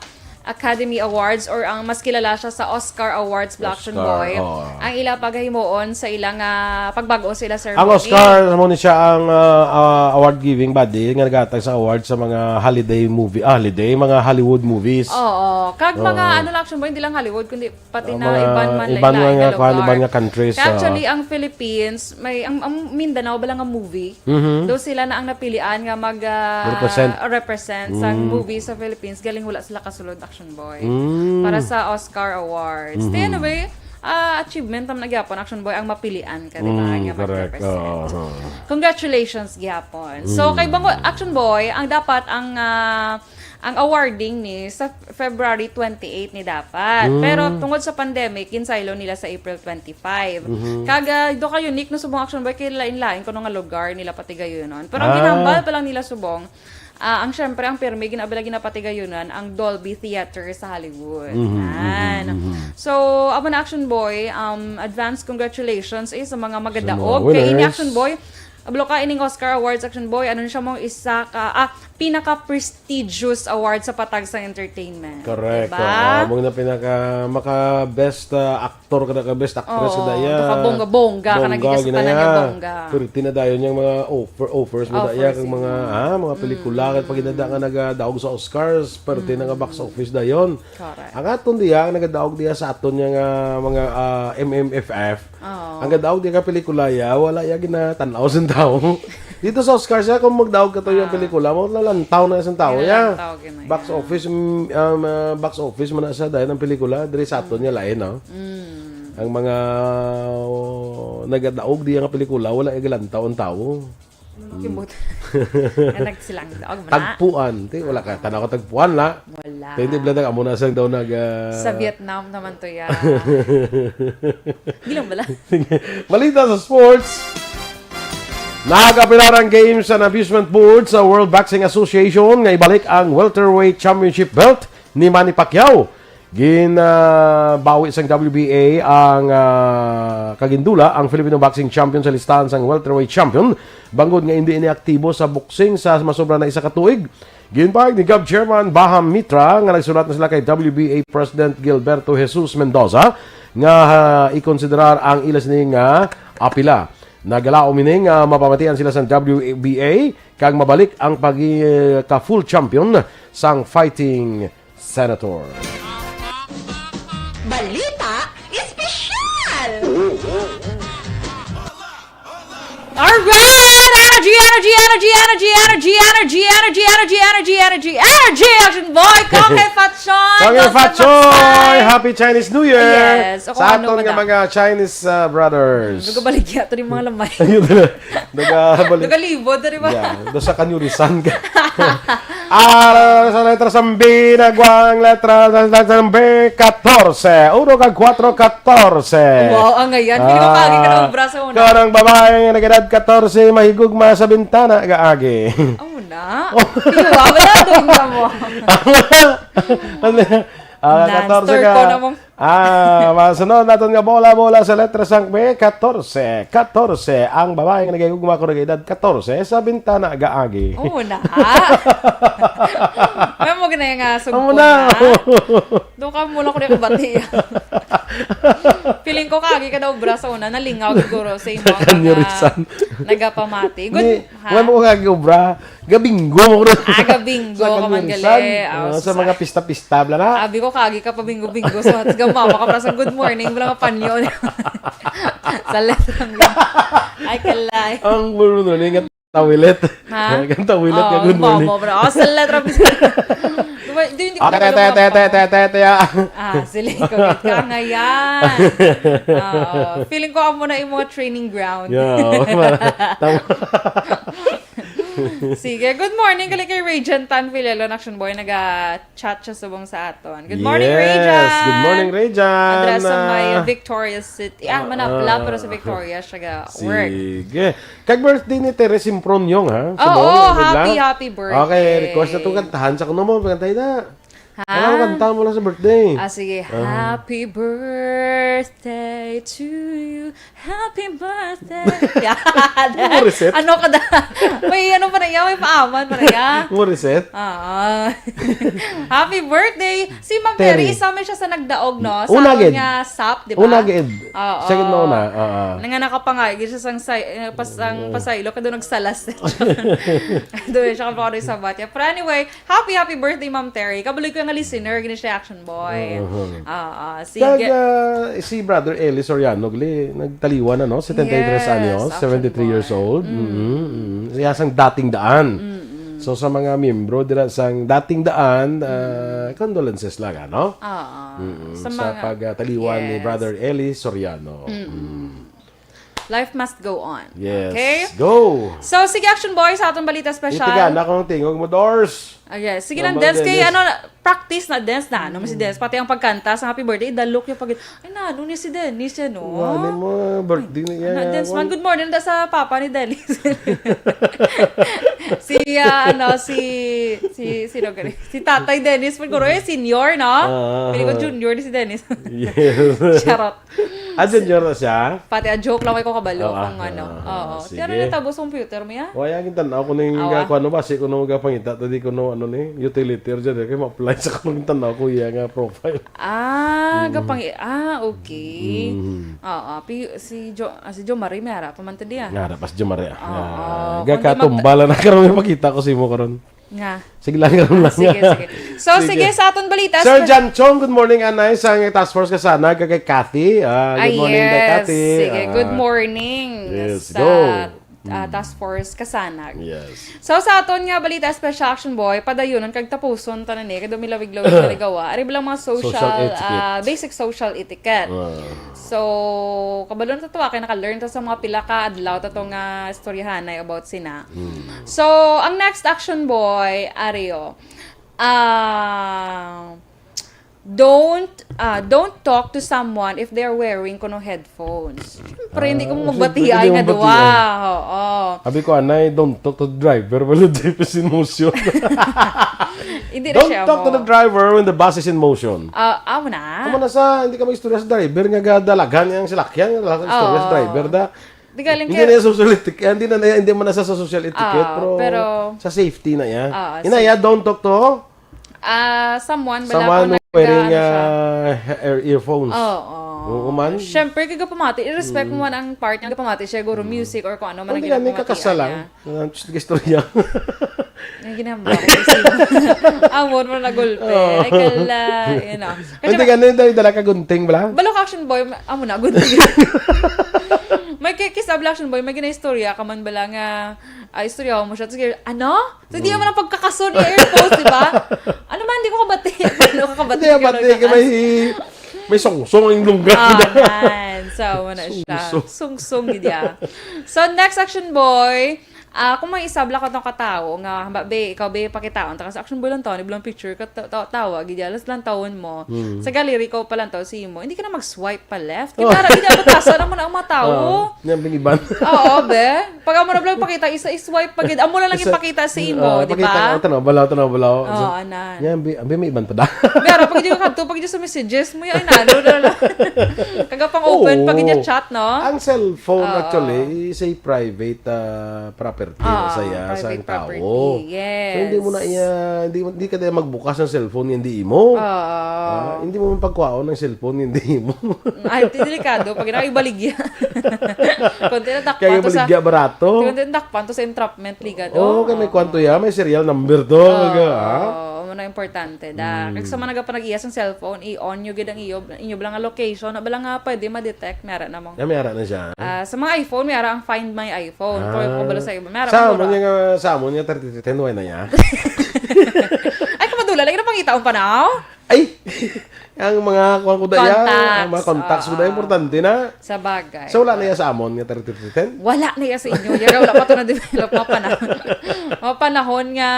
Academy Awards, or ang mas kilala siya sa Oscar Awards, bala, Action Oscar, Boy, oo. Ang ila pagahimuon sa ila nga pagbag-o sa ila ceremony. Ang Oscar, mo ni siya ang, ah, ah, award giving body nga naghatag sa award sa mga holiday movie, ah, holiday, mga Hollywood movies. Oo. Kag mga, Oo. ano lang, Action Boy, hindi lang Hollywood, kundi pati Ah, na mga iban man, iban lain-lain nga nga kwan, lugar. Iban nga countries, ah. Actually, ang Philippines, may, ang, ang Mindanao bala nga movie, Mhm. daw sila na ang napilian nga mag, ah, Represent. represent sa Mm. movie sa Philippines. Galing wala sila kasulod, Action Boy. Mm. Para sa Oscar Awards. Mhm. Di, anyway, ah, achievement naman na gyapon, Action Boy, ang mapilian ka, di ba, Mm, nga correct. mag-represent. Oo, oo. Congratulations gyapon. So, Mm. kay Bango, Action Boy, ang dapat ang, ah, ang awarding ni sa February twenty-eight ni dapat. Mm. Pero tungod sa pandemic, ginsaylo nila sa April twenty-five. Mhm. Kag, ah, do ka unique na subong, Action Boy, kay lain-lain kuno nga lugar nila patigayunon. Pero ang Ah. ginhambal pa lang nila subong, ah, ang, syempre, ang pirmi ginaabala ginapatigayunan ang Dolby Theater sa Hollywood. Mhm, Yan. mhm, mhm. So, amo na, Action Boy, um, advance congratulations, eh, sa mga Sa mga magadaog. Kay ini, winners. Action Boy, ablo ka ining Oscar Awards, Action Boy, ano siya mo, isa ka, ah, pinaka-prestigious award sa patag sa entertainment. Correct. Diba? Oo, mong na pinaka, maka best, ah, actor ka na, ka best actress Oo, ka na iya. Baka bongga-bongga ka na, bongga, gina-, sa tanan nga bongga. Perti na dayon yang mga offer, offers mo na iya, kang mga, ah, mga pelikula, mm, kag pag inada nga nagadaog sa Oscars, perti na nga box office dayon. Correct. Ang aton diya, ang nagadaog diya sa aton nga mga, ah, M M F F, Oo. Ang gadaog di ka pelikula ya, wala ya ginatan-aw sa tawo. Dito sa Oscars ya, kung magdaog ka to yung Ah. pelikula, mo lalantaw na sa tawo ya. Gilalantaw, gina-, Box ya. office, mm, um, ah, box office man na sa dayon ang pelikula, diri sa aton ya lain, no? Mm. Ang mga, oh, nagadaog di ang pelikula, wala ya gilantaw ang tawo. Ano, kimot? Nga nagsilang daog man na. Tagpuan. Ti, wala ka. Tanaw ka tagpuan, la. Wala. Ti, hindi, blandag, amo na sang daw nag, ah, Sa Vietnam naman to, ya. Di lang bala. Sige. Balita sa sports. Nagapilar ang games sa amusement board sa World Boxing Association nga ibalik ang welterweight championship belt ni Manny Pacquiao. Gin, ah, bawi sang W B A ang, ah, kagindula ang Filipino boxing champion sa listahan sang welterweight champion, bangod nga indi ini aktibo sa boxing sa masobra na isa ka tuig. Ginpahayag ni Gov Chairman Baham Mitra nga nagsulat na sila kay W B A President Gilberto Jesus Mendoza nga, ah, ikonsiderar ang ila sini nga apila. Nagalaom ini nga mapamatian sila sang W B A kag mabalik ang pagka full champion sang fighting Senator. Balita Espesyal! Alright! Energy, energy, energy, Action Boy! Kong kay Fatson! Kong kay Fatson! Happy Chinese New Year! Yes, o kung ano man na. Sa aton nga mga Chinese, uh, brothers. Nagabaligya to rin mga lamay. Ayun na. Nagabalik. Nagalibot, di ba? Yeah, do sa kanyurisan ka. Ah, sa letra sang B, nagwa ang letra sa, sa, sang B, katorse. Uno kag kuwatro, katorse. Wow, ang ngayon. Pili ko kagi ka na Ah, obra sa una. Kanang babae nga nag-edad katorse, mahigugma sa bintana, gaagi. Amo na. Oh. Di ba? Wala doon ka mo. Ano? Ah, katorse ka. Nan-, store ko na mong Ah, masunod naton nga bola, bola sa letra sang B, katorse. Katorse. Ang babae nga nagahigugma ko nag-edad katorse sa bintana gaagi. Oo na. May mo gina nga sugpon Amo na. na. Doon ka mula ko na kabati. Feeling ko kagi ka daw obra sa una, nalingaw siguro sa imo Sa kanyurisan. Nagapamati. Good. Ni, Ha? Wala mo kagi obra. Gabinggo mo ko na. Ah, gabinggo Sa ka man kanyurisan. gali. Ah, Ah, sa sa mga pista-pista, bla na. Abi ko, kagi ka pa binggo-binggo. So, hats ga mama ka pa sa good morning, wala ka panyo. Sa letrang yun. Ay, kalay. Ang gulo na, ingat. Tawilit. Ha? Kang tawilit nga Oo, good morning. Mama, bro. Oh, sa letra. Di ba, di, hindi ko Ah, te, te, te, te, te, te, te, te, ah. Ah, sila ko ka ngayon. Oo. Feeling ko amo na yung mga training ground. Yeah, oo, para, tam- Sige, good morning gali kay Regent Tan Filelo, Action Boy, naga-chat siya subong sa aton. Good morning, Yes, Regent. Good morning, Regent. Andra sa may Ah. Victorious City. Ah, Ah, Manapla, ah. Pero sa Victoria siya ga-work. Sige. Kag birthday ni Teres Impronion, ha? Oo, Subong, happy, Bigla? Happy birthday. Okay, request na tong kantahan sa kuno mo, pagkantay na. Ha? Ano ang kanta mo lang sa birthday? Ah, sige. Ah. Happy birthday to you. Happy birthday. Yan. Mo reset? Ano ka da? May ano pa na iya, may paaman pa na iya. Mo reset? Oo. Happy birthday. Si Ma'am Terry. Terry, isa man siya sa nagdaog, no? Sa Una aton gid. Nga sap, di ba? Una gid. Oo. Siya gid mauna. Oo. Nga nakapangayo gid siya sang say-, eh, pas-, ang Oo. pasaylo, kado nagsalas. Doon siya kapag sa batya. Pero anyway, happy, happy birthday, Ma'am Terry. Kabaloy ko nga listener, gini siya Action Boy. Mhm. Oo, sige. Kag, ah, si Brother Eli Soriano, gali, nagtaliwan na, no? Setenta y tres Yes, anyos, Action seventy-three years Boy. old. Mm. Mm, mm. Siya sang Dating Daan. Mm, mm. So, sa mga miyembro dira sang Dating Daan, ah, Mm. condolences lang, ano? Oo. Mm, Sa sa mga pagtaliwan ni Yes. Brother Eli Soriano. Mm. Mm. Life must go on. Yes. Okay? Go! So, sige, Action Boy, sa atong balita special. Itiga na akong tingog mo, Dors. Ah, yes. Sige lang, Mama Dance. Kay Dennis. Ano, practice na, Dance na. Ano mo si Mm. Dance? Pati ang pagkanta sa Happy Birthday, idalok yung pag-, "Ay, na, ano ni si Dennis yan, no?" Wala mo, birthday na yan. Ano, Dance man, Wala. Good morning da sa papa ni Dennis. Si, ah, ano, si, si, sino gani? Si Tatay Dennis, siguro, eh, senior, no? Ah, Pili ko ah. Junior ni si Dennis. Yes. Charot. Ah, junior na siya? Pati a joke lang, way ko kabalo Oo, kung ah, ano. ah, Oo. sige. Pero natabo sa computer mo, ya? Wala, ang tanaw ko ning Awa. Kuwan, no, basi ko nung gapangita, tadi ko no, ano ni, utility or dyan, eh, kaya ma-apply sa kung tanaw ko iya nga profile. Ah, Mm. gapang-, ah, okay. Mm. Oo, pi-, si Jo, ah, si Jo Marie, may harap pa man to diya. Nga, harap pa si Jo Marie. Oo. Ah, Kung di mag- gakatumba lang na karon, may pakita ko sa imo karon. Nga. Sige lang, karon Ah, lang sige, nga. sige. So, Sige. sige, sa aton balita, Sir sa Jan Chong, good morning, anay, sa task force ka sana, kay Kathy. Ah, good Ay, morning, kay yes. Kathy. Sige, Ah, good morning yes, sa, go. ah, Mm. task force Kasanag. Yes. So, sa aton nga balita, Special Action Boy, padayonon kag tapuson tanan ni, kay dumilawig-lawig na ligawa. Ari ba lang mga social, Social etiquette. ah, basic social etiquette. Ah. So, kabalo na ta to, ah, kay naka-learn ta sa mga pila ka adlaw ta to nga istoryahanay about sina. Hmm. So, ang next Action Boy, ari, oh. Ah, don't, ah, don't talk to someone if they are wearing kuno headphones. Siyempre, hindi ko Ah, magbatiya siyempre, hindi nga mo duwa. magbatiya. Oo. Sabi ko, "Anay, don't talk to the driver while the jeep is in motion." Hindi na Don't siya talk to mo. the driver when the bus is in motion. Ah, amo na. Amo na sa, hindi ka mag-istorya sa driver nga gadalagan niya ang salakyan, nga istorya sa Oo. driver da. Di galing Hindi kay na yung social etiquette, hindi na, hindi man na sa social etiquette, Ah, pero pero sa safety na yan. Ah, Ina, safe. ya, don't talk to Ah, someone, bala someone kung who wearing, nag-ano siya. ah, ear-, earphones. Oo. Oo man. Siyempre, kay gapamati, i-respect mo Mm. man ang part niya, gapamati siya, guro Mm. music or kung ano man Kung ang di nga, may ginapamatian kakasal lang. niya. Ah, just istorya. Ang ginahambal ko, isip. Amon mo na gulpe. Oo. Ay, kala, you know. Kasi Hindi ba- ka, hindi, dala ka gunting, bala? Balok Action Boy, amo na, gunting. May ki-, kisabla Action Boy, may ginaistorya ka man bala nga, ah, istorya mo siya. Tapos, ano? So, di Mm. naman ang pagkakaso ni Air Force, di ba? Ano man, di ko kabati. Ano ko kabati? Hindi, Ikaw bati lang ka, may, kakas- may songsong ang lungga. Ah, man. So, wala siya. Songsong. Sungsong, di ba? So, next Action Boy, ah, kung may isabla ka tong katao nga, hamba, be, ikaw, be, pakitaon, tapos Action Boy lang to, ni bilang picture, ka, ta-, ta-, tawa, gid, alas lang tawon mo. Mm. Sa gallery ko pa lang to, si mo, hindi ka na mag-swipe pa left. Oh. Kita ra, hindi, batasan naman ang mga tao. Oh, yan, biniban. Oo, be. Pag amo na lang pakita, isa i-swipe pa gid. Amo na lang Isa, ipakita sa imo, ah, di pakita ba? Ka, tanaw, balaw, tanaw, balaw. Oo, So, anan. Yan, bi-, abi, may iban pa da. Pero pag yung kadto, pag yung sa messages mo, yan, ano, na lang. Kaga pang open, Oo. pag yung chat, no? Ang cellphone, Oo. actually, is a private, ah, property Oo, sa iya, sa private tao. property, yes. So, hindi mo na iya, hindi, hindi ka na magbukas ng cellphone, hindi imo. Oo. Ah, hindi mo man pagkuhaon ng cellphone, hindi imo. Ay, delikado. Pag ina-, ibaligya. Konti na dakpan Kaya to sa, baligya barato. konti na dakpan to sa entrapment, ligad. Oo, Oo. kay may kwanto ya, may serial number to, Oo, kaga, ha? oo, ano na importante, da. Mm. Kag sa mga nagapanag-iya sa cellphone, i-on nyo gid ang iyo, inyo bala nga location, na bala nga pwede ma-detect, may ara na mo. Ya, may ara na siya. Ah, sa mga iPhone, may ara ang Find My iPhone. Kung, Ah. kung bala sa iba, Mara, Sa mura. Amon nga, sa amon nga thirty-three ten, wala na ya. Ay, kamadula, lagi na pangita ang panaw. Ay! Ang mga, kuwan ko daya, ang mga contacts ko daya, ah, importante na. Sa bagay. So, wala na ya sa amon nga thirty-three ten? Wala na ya sa inyo. Yaga, wala pa to na-develop. Mapanahon. Mapanahon nga,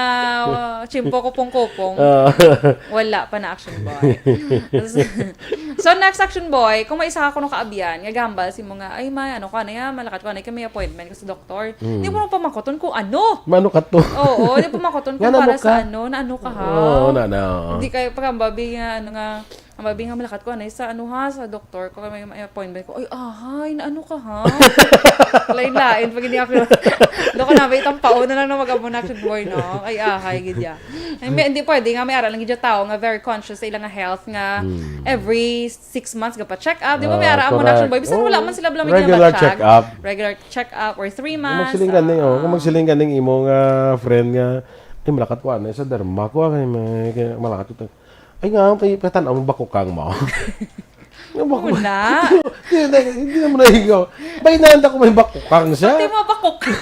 uh, chimpo kupong-kupong. Ah. Wala pa na, Action Boy. So, next, Action Boy, kung may isa ka kuno kaabyan, nga gambal si mo nga, "Ay, may ano ka na ya, malakat ko na, kay may appointment ko sa doktor." Mm. Di mo na pamakoton kung ano. Mano ka to? Oo, di pamakoton kung Nga, nano para sa ka? Ano, na ano ka, ha? Oo, na, na, oo. Di kayo, pag ang babi nga, ano nga, ang babi nga, "Malakat ko, anay, sa ano, ha, sa doktor ko, may, may appointment ko." "Ay, ahay, na ano ka, ha?" Lain-lain, pag hindi ako, doon ko na, may itang pauna lang na mag-amo na, Action Boy, no? "Ay, ahay, gid ya." Ay, may, hindi pwede nga, may ara lang gid ya tao nga very conscious sa ilang health nga Hmm. every six months gapa-check up. Di ba, may Ah, ara amo na, Action Boy? Correct. Bisan wala Oh, man sila bala may regular ginabatsyag. Check up. Regular check up or three Kung months, magsiling gani, oh, kung ah. magsiling gani ang imo nga friend nga, "Ay, malakat ko, anay, sa derma ko, ah, kay may, kay malakat ko." Ay nga, kay patan-aw mo bakukang mo. Nga bakukang. Una. Hindi, hindi, hindi naman nahigaw. Bay, nanda ko may bakukang siya. Pati mo bakukang.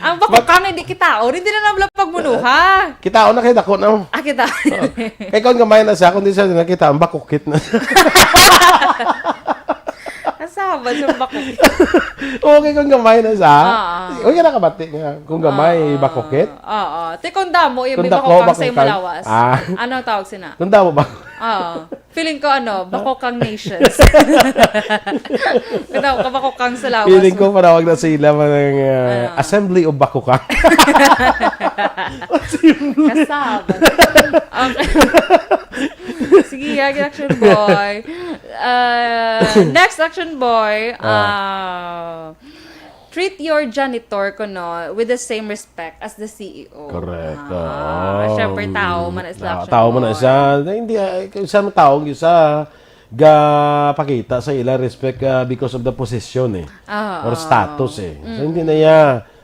Ang bakukang, hindi kita, oh, hindi na nabla pagmunuha. Kita, oh, na kay dako na, oh. Ah, kita. Oh. Kay kung gamay na siya, kung di siya nakita, ang bakukit na siya. Kasabad sa bakukit. Okay, kung gamay na siya. Ah, ah. Uy, ka nakabati nga. Kung gamay, Ah, ah. bakukit? Ah, ah. Te, kung damo, yung Kung may dako, bakukang sa bakukang. Imalawas. Ah. Ano ang tawag sina? Kung damo, bak- Ah. Feeling ko, ano, bakukang nations. Kung damo, kabakukang sa lawas. Feeling ko, panawag na sa ila, mga, uh, Ano? Assembly of Bakukang. Kasabad. Okay. Sige, yan, Action Boy. Uh, next, Action Boy. Ah. Uh, treat your janitor, kuno, with the same respect as the C E O. Correct. Ah, Oo. syempre, tao man na sila, Ah, Action tao man na Boy. Siya. Hindi, ah, sa mga taong isa, ga pakita sa ila respect, ah, because of the position, eh. Ah, Or ah. status, eh. So, Mm. hindi na iya.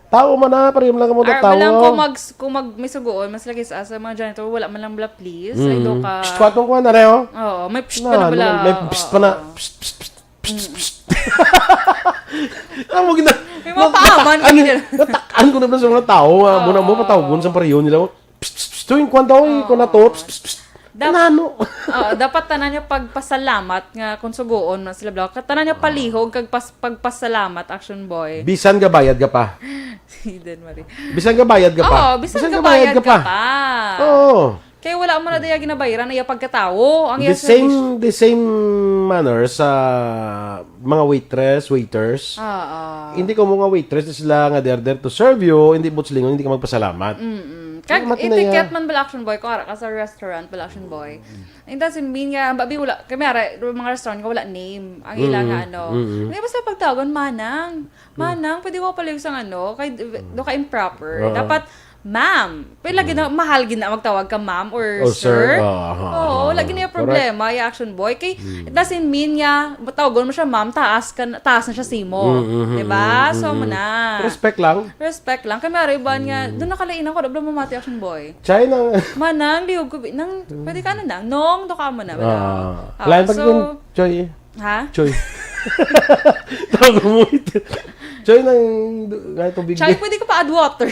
Tao man na, pareho lang mo Ar-, tao. Malang kung mag-, kung mag-, may sugoon, mas lagi sa, sa mga janitor, wala man lang bala, please. Ay, Mm. do ka. Psst, kwatong kuha na rin, oh. Oo, may psst Na, pa na bala. may psst pa na. Oo. Psst, psst, psst, psst, psst. Amo gina-, May mga na-, paaman, natak-an, gina- natak-an ko na ba sa mga tao, ah, muna mo Oo. patawgon sa pareho nila, oh. Psst, psst, psst, tuwing kwan daw, eh, Oo. kung nato, psst, psst, psst. Tanan. Nano? Oo, dapat tanan niya pagpasalamat nga kung sugoon man sila, bla. Tanan niya palihog kag pas-, pagpasalamat, Action Boy. Bisan gabayad ka pa. Si Eden Marie. Bisan gabayad ka pa. Oo, bisan Bisan gabayad gabayad ka ka pa. pa. Oo. Kay wala mo na daya ginabayaran, iya pagkatawo. Ang The iya same, service. The same manner sa mga waitress, waiters. Oo. Hindi ko mo nga waitress, sila nga they're there to serve you, hindi mo silingon, hindi ka magpasalamat. Mm-mm. Kag Mati na etiquette iya. man bala, Action Boy, kung ara ka sa restaurant bala, Action Boy. It doesn't mean nga, babi, wala, kami ara, mga restaurant nga wala name, ang ila nga Mm, ano. mm. Hindi, basta pagtawagan, "Manang, manang, pwede mo pala yung isang ano, kay, do ka improper." Oo. Dapat, "Ma'am." Pwede lagi na, Mm. mahal gid na magtawag ka ma'am or Or sir. sir. Oo, oo, Oo, oo. lagi na yung Correct. problema, yung Action Boy. Kay, Mm. it doesn't mean nga, matawagon mo siya, "Ma'am, taas ka na, taas na siya simo." Mm, mm, Diba? mm, So, mm. mo na. Respect lang. Respect lang. Kami, ara, iban nga, Mm. doon nakalainan ko, doon mamati, Action Boy. Chai nang Manang, liog ko, bi-, nang, pwede ka na na. Nong, do ka mo na, wala. Ah. Ah, Lain pag so, yun, Choy. Ha? Choy. Tawag mo ito. Choy nang, nga tubig. Chai, pwede ka pa add water.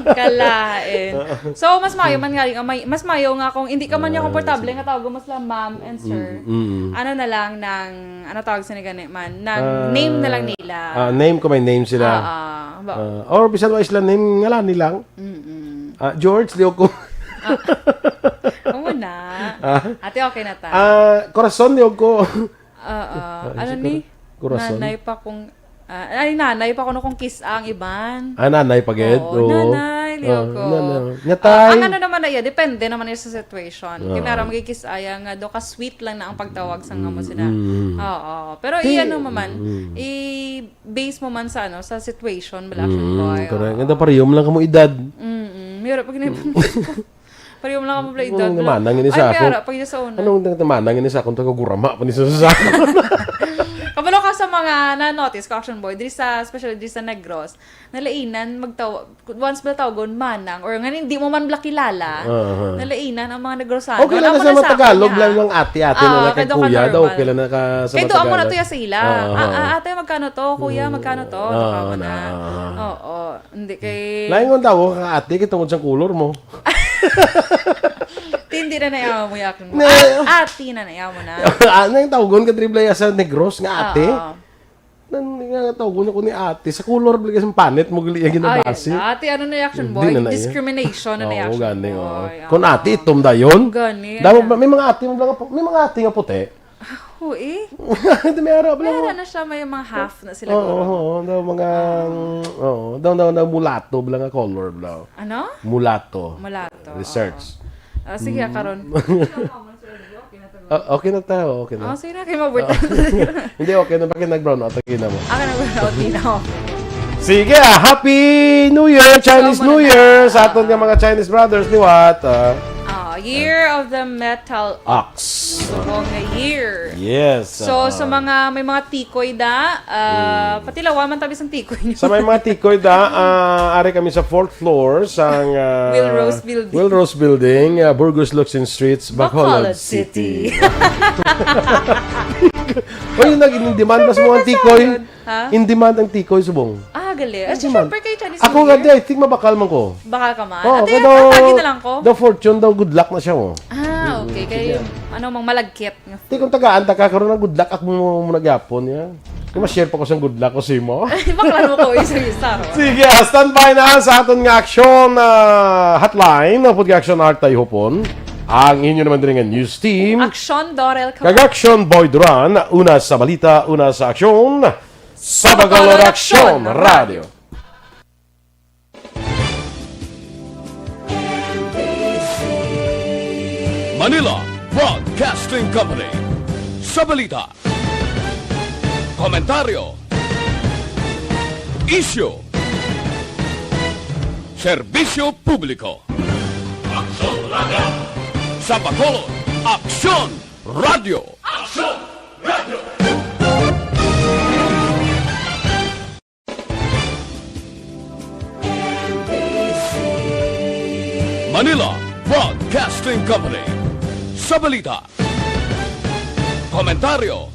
Kalain. So, mas mayo man nga, may, mas mayo nga kung hindi ka man niya Ah, komportable, sige. nga tawag mo sila ma'am and sir. Mm, mm. Ano na lang nang, ano tawag sa gani man, nang Ah, name na lang nila. ah, name ko, may name sila. Ah, ah. Ba- Ah, or bisan wa sila name, ngalani lang. Mm-mm. Ah, George, liog ko. Ah. Oo na. Ah? Ate, okay na ta. Ah, Corazon, liog ko. Oo. Ah, Ano si ni? Cora-, Corazon? Nanay pa kung, ah, ay, nanay pa kuno kung kiss ang iban. Ah, nanay pa gid? Oo, Oo. nanay, liog Ah, ko. nanay. Nga, Ah, tay. ang ano naman na iya, depende naman iya sa situation. Oo. Kaya meron magkikis aya nga do ka sweet lang na ang pagtawag sa nga mo Mm, sina. mm. Oo. Pero Ti-, i-ano mo man, mm. i- base mo man sa, ano, sa situation, bala, Action Mm, Boy, correct. oo. Ganda, pareho mo lang kamo edad. Mm-mm. Mira, pag nai-, pareho mo lang kamo pala edad, Anong bala. namanang ini Ay, sa ako? mira, pag yun sa una. Anong namanang ini sa akong taga-gurama pa ni sa, sa ako? Kabalo ka, Sa mga na-notice ko, Action Boy, diri sa, especially diri sa Negros, nalainan magtaw-, once ba tawgon manang, or nga hindi mo man bala kilala, Aha. nalainan ang mga Negrosano. Okay lang na Amo sa na mga sa Tagalog, ako lang niya. lang ate-ate na Ah, lang kay kay doon ka kuya daw, normal. okay lang na ka, sa Kay mga doon mo na Tagalog. to ya sila. Oo. Ah, ah, ate, magkano to? Kuya, Mm. magkano to? Oo, Nakamo na. na. Oo. Hindi kay Lain kung tawag ka ate, kay tungod sa kulor mo. Tindi na na yawa mo, yakon mo. Ne. Ah, ate na na yawa mo na. Ah, nang tawgon ka, triple A sa Negros nga ate. Oo. Nan, nga tawgon ako ni ate. Sa kulor, bigay sa panit mo, gali ang Ay, ginabasi. ala. Ate, ano na yung action, Hindi boy? na na yan. Discrimination na na Oo, yung action, gani, oo. boy. Kung Oo. ate, itom dayon. Gani, Daw, ano? may mga ate mo lang, may mga ate nga puti. Oo, eh. Hindi, may ara, May bala ara nga. na siya, may mga half na sila, Oo, guro. oo, daw mga, Ah. oo, daw, daw, daw mulato, bala nga color, bala. Ano? Mulato. Mulato, Research. oo. Ah, sige, Mm. karon. Ah, okay na tayo, okay na. Ah, sige na, kay mabot. Oo. Hindi, okay na, bakit nag-brown out? Okay na mo. Ako na, okay na, okay. Sige, ah, Happy New Year, Chinese So, New muna Year na. sa aton nga mga Chinese brothers, liwat, ah. Ah, Year of the Metal Ox. Ox. Subong nga year. Yes, So, ah. sa mga, may mga tikoy da, ah, Mm. patilawan man tabi sang tikoy niyo. Sa may mga tikoy da, ah, ari kami sa fourth floor sang, ah, Will Rose Building. Will Rose Building, ah, Burgos Locsin Streets, Bacolod Bacolod City. City. Oy, yung naging demand, mas mga Ano tikoy. tawag? Ha? In demand ang tikoy, subong. Ah, gali. Ah, In so, demand. syempre kay Chinese Ako New nga, Year. di, I think mabakal man ko. Bakal ka man? Oo, Ate, kaya daw, ang tagi na lang ko. daw fortune, daw good luck na siya, oh. Ah, Mm, okay. Kay, sige. ano, mang malagkit nga Di kung food. tagaan ta ka, karon ang good luck, ako mo, mo nagyapon, ya. Kung ma-share pa ko sa good luck ko, simo. Ay, bakal mo ko, isa-isa, oh. Sige, ah, standby na sa aton nga aksyon, ah, hotline, upod nga aksyon, Artay Hopon. Ang inyo naman diri nga news team. Aksyon, Dorel Kag Cabal. aksyon, Boy Duran. Una sa balita, una sa aksyon. Sa Bacolod Aksyon Radio. Manila Broadcasting Company. Sa balita, komentaryo, isyu, serbisyo publiko. Aksyon Radio. Sa Bacolod, Aksyon Radio. Aksyon Radio. Manila Broadcasting Company. Sa balita, komentaryo,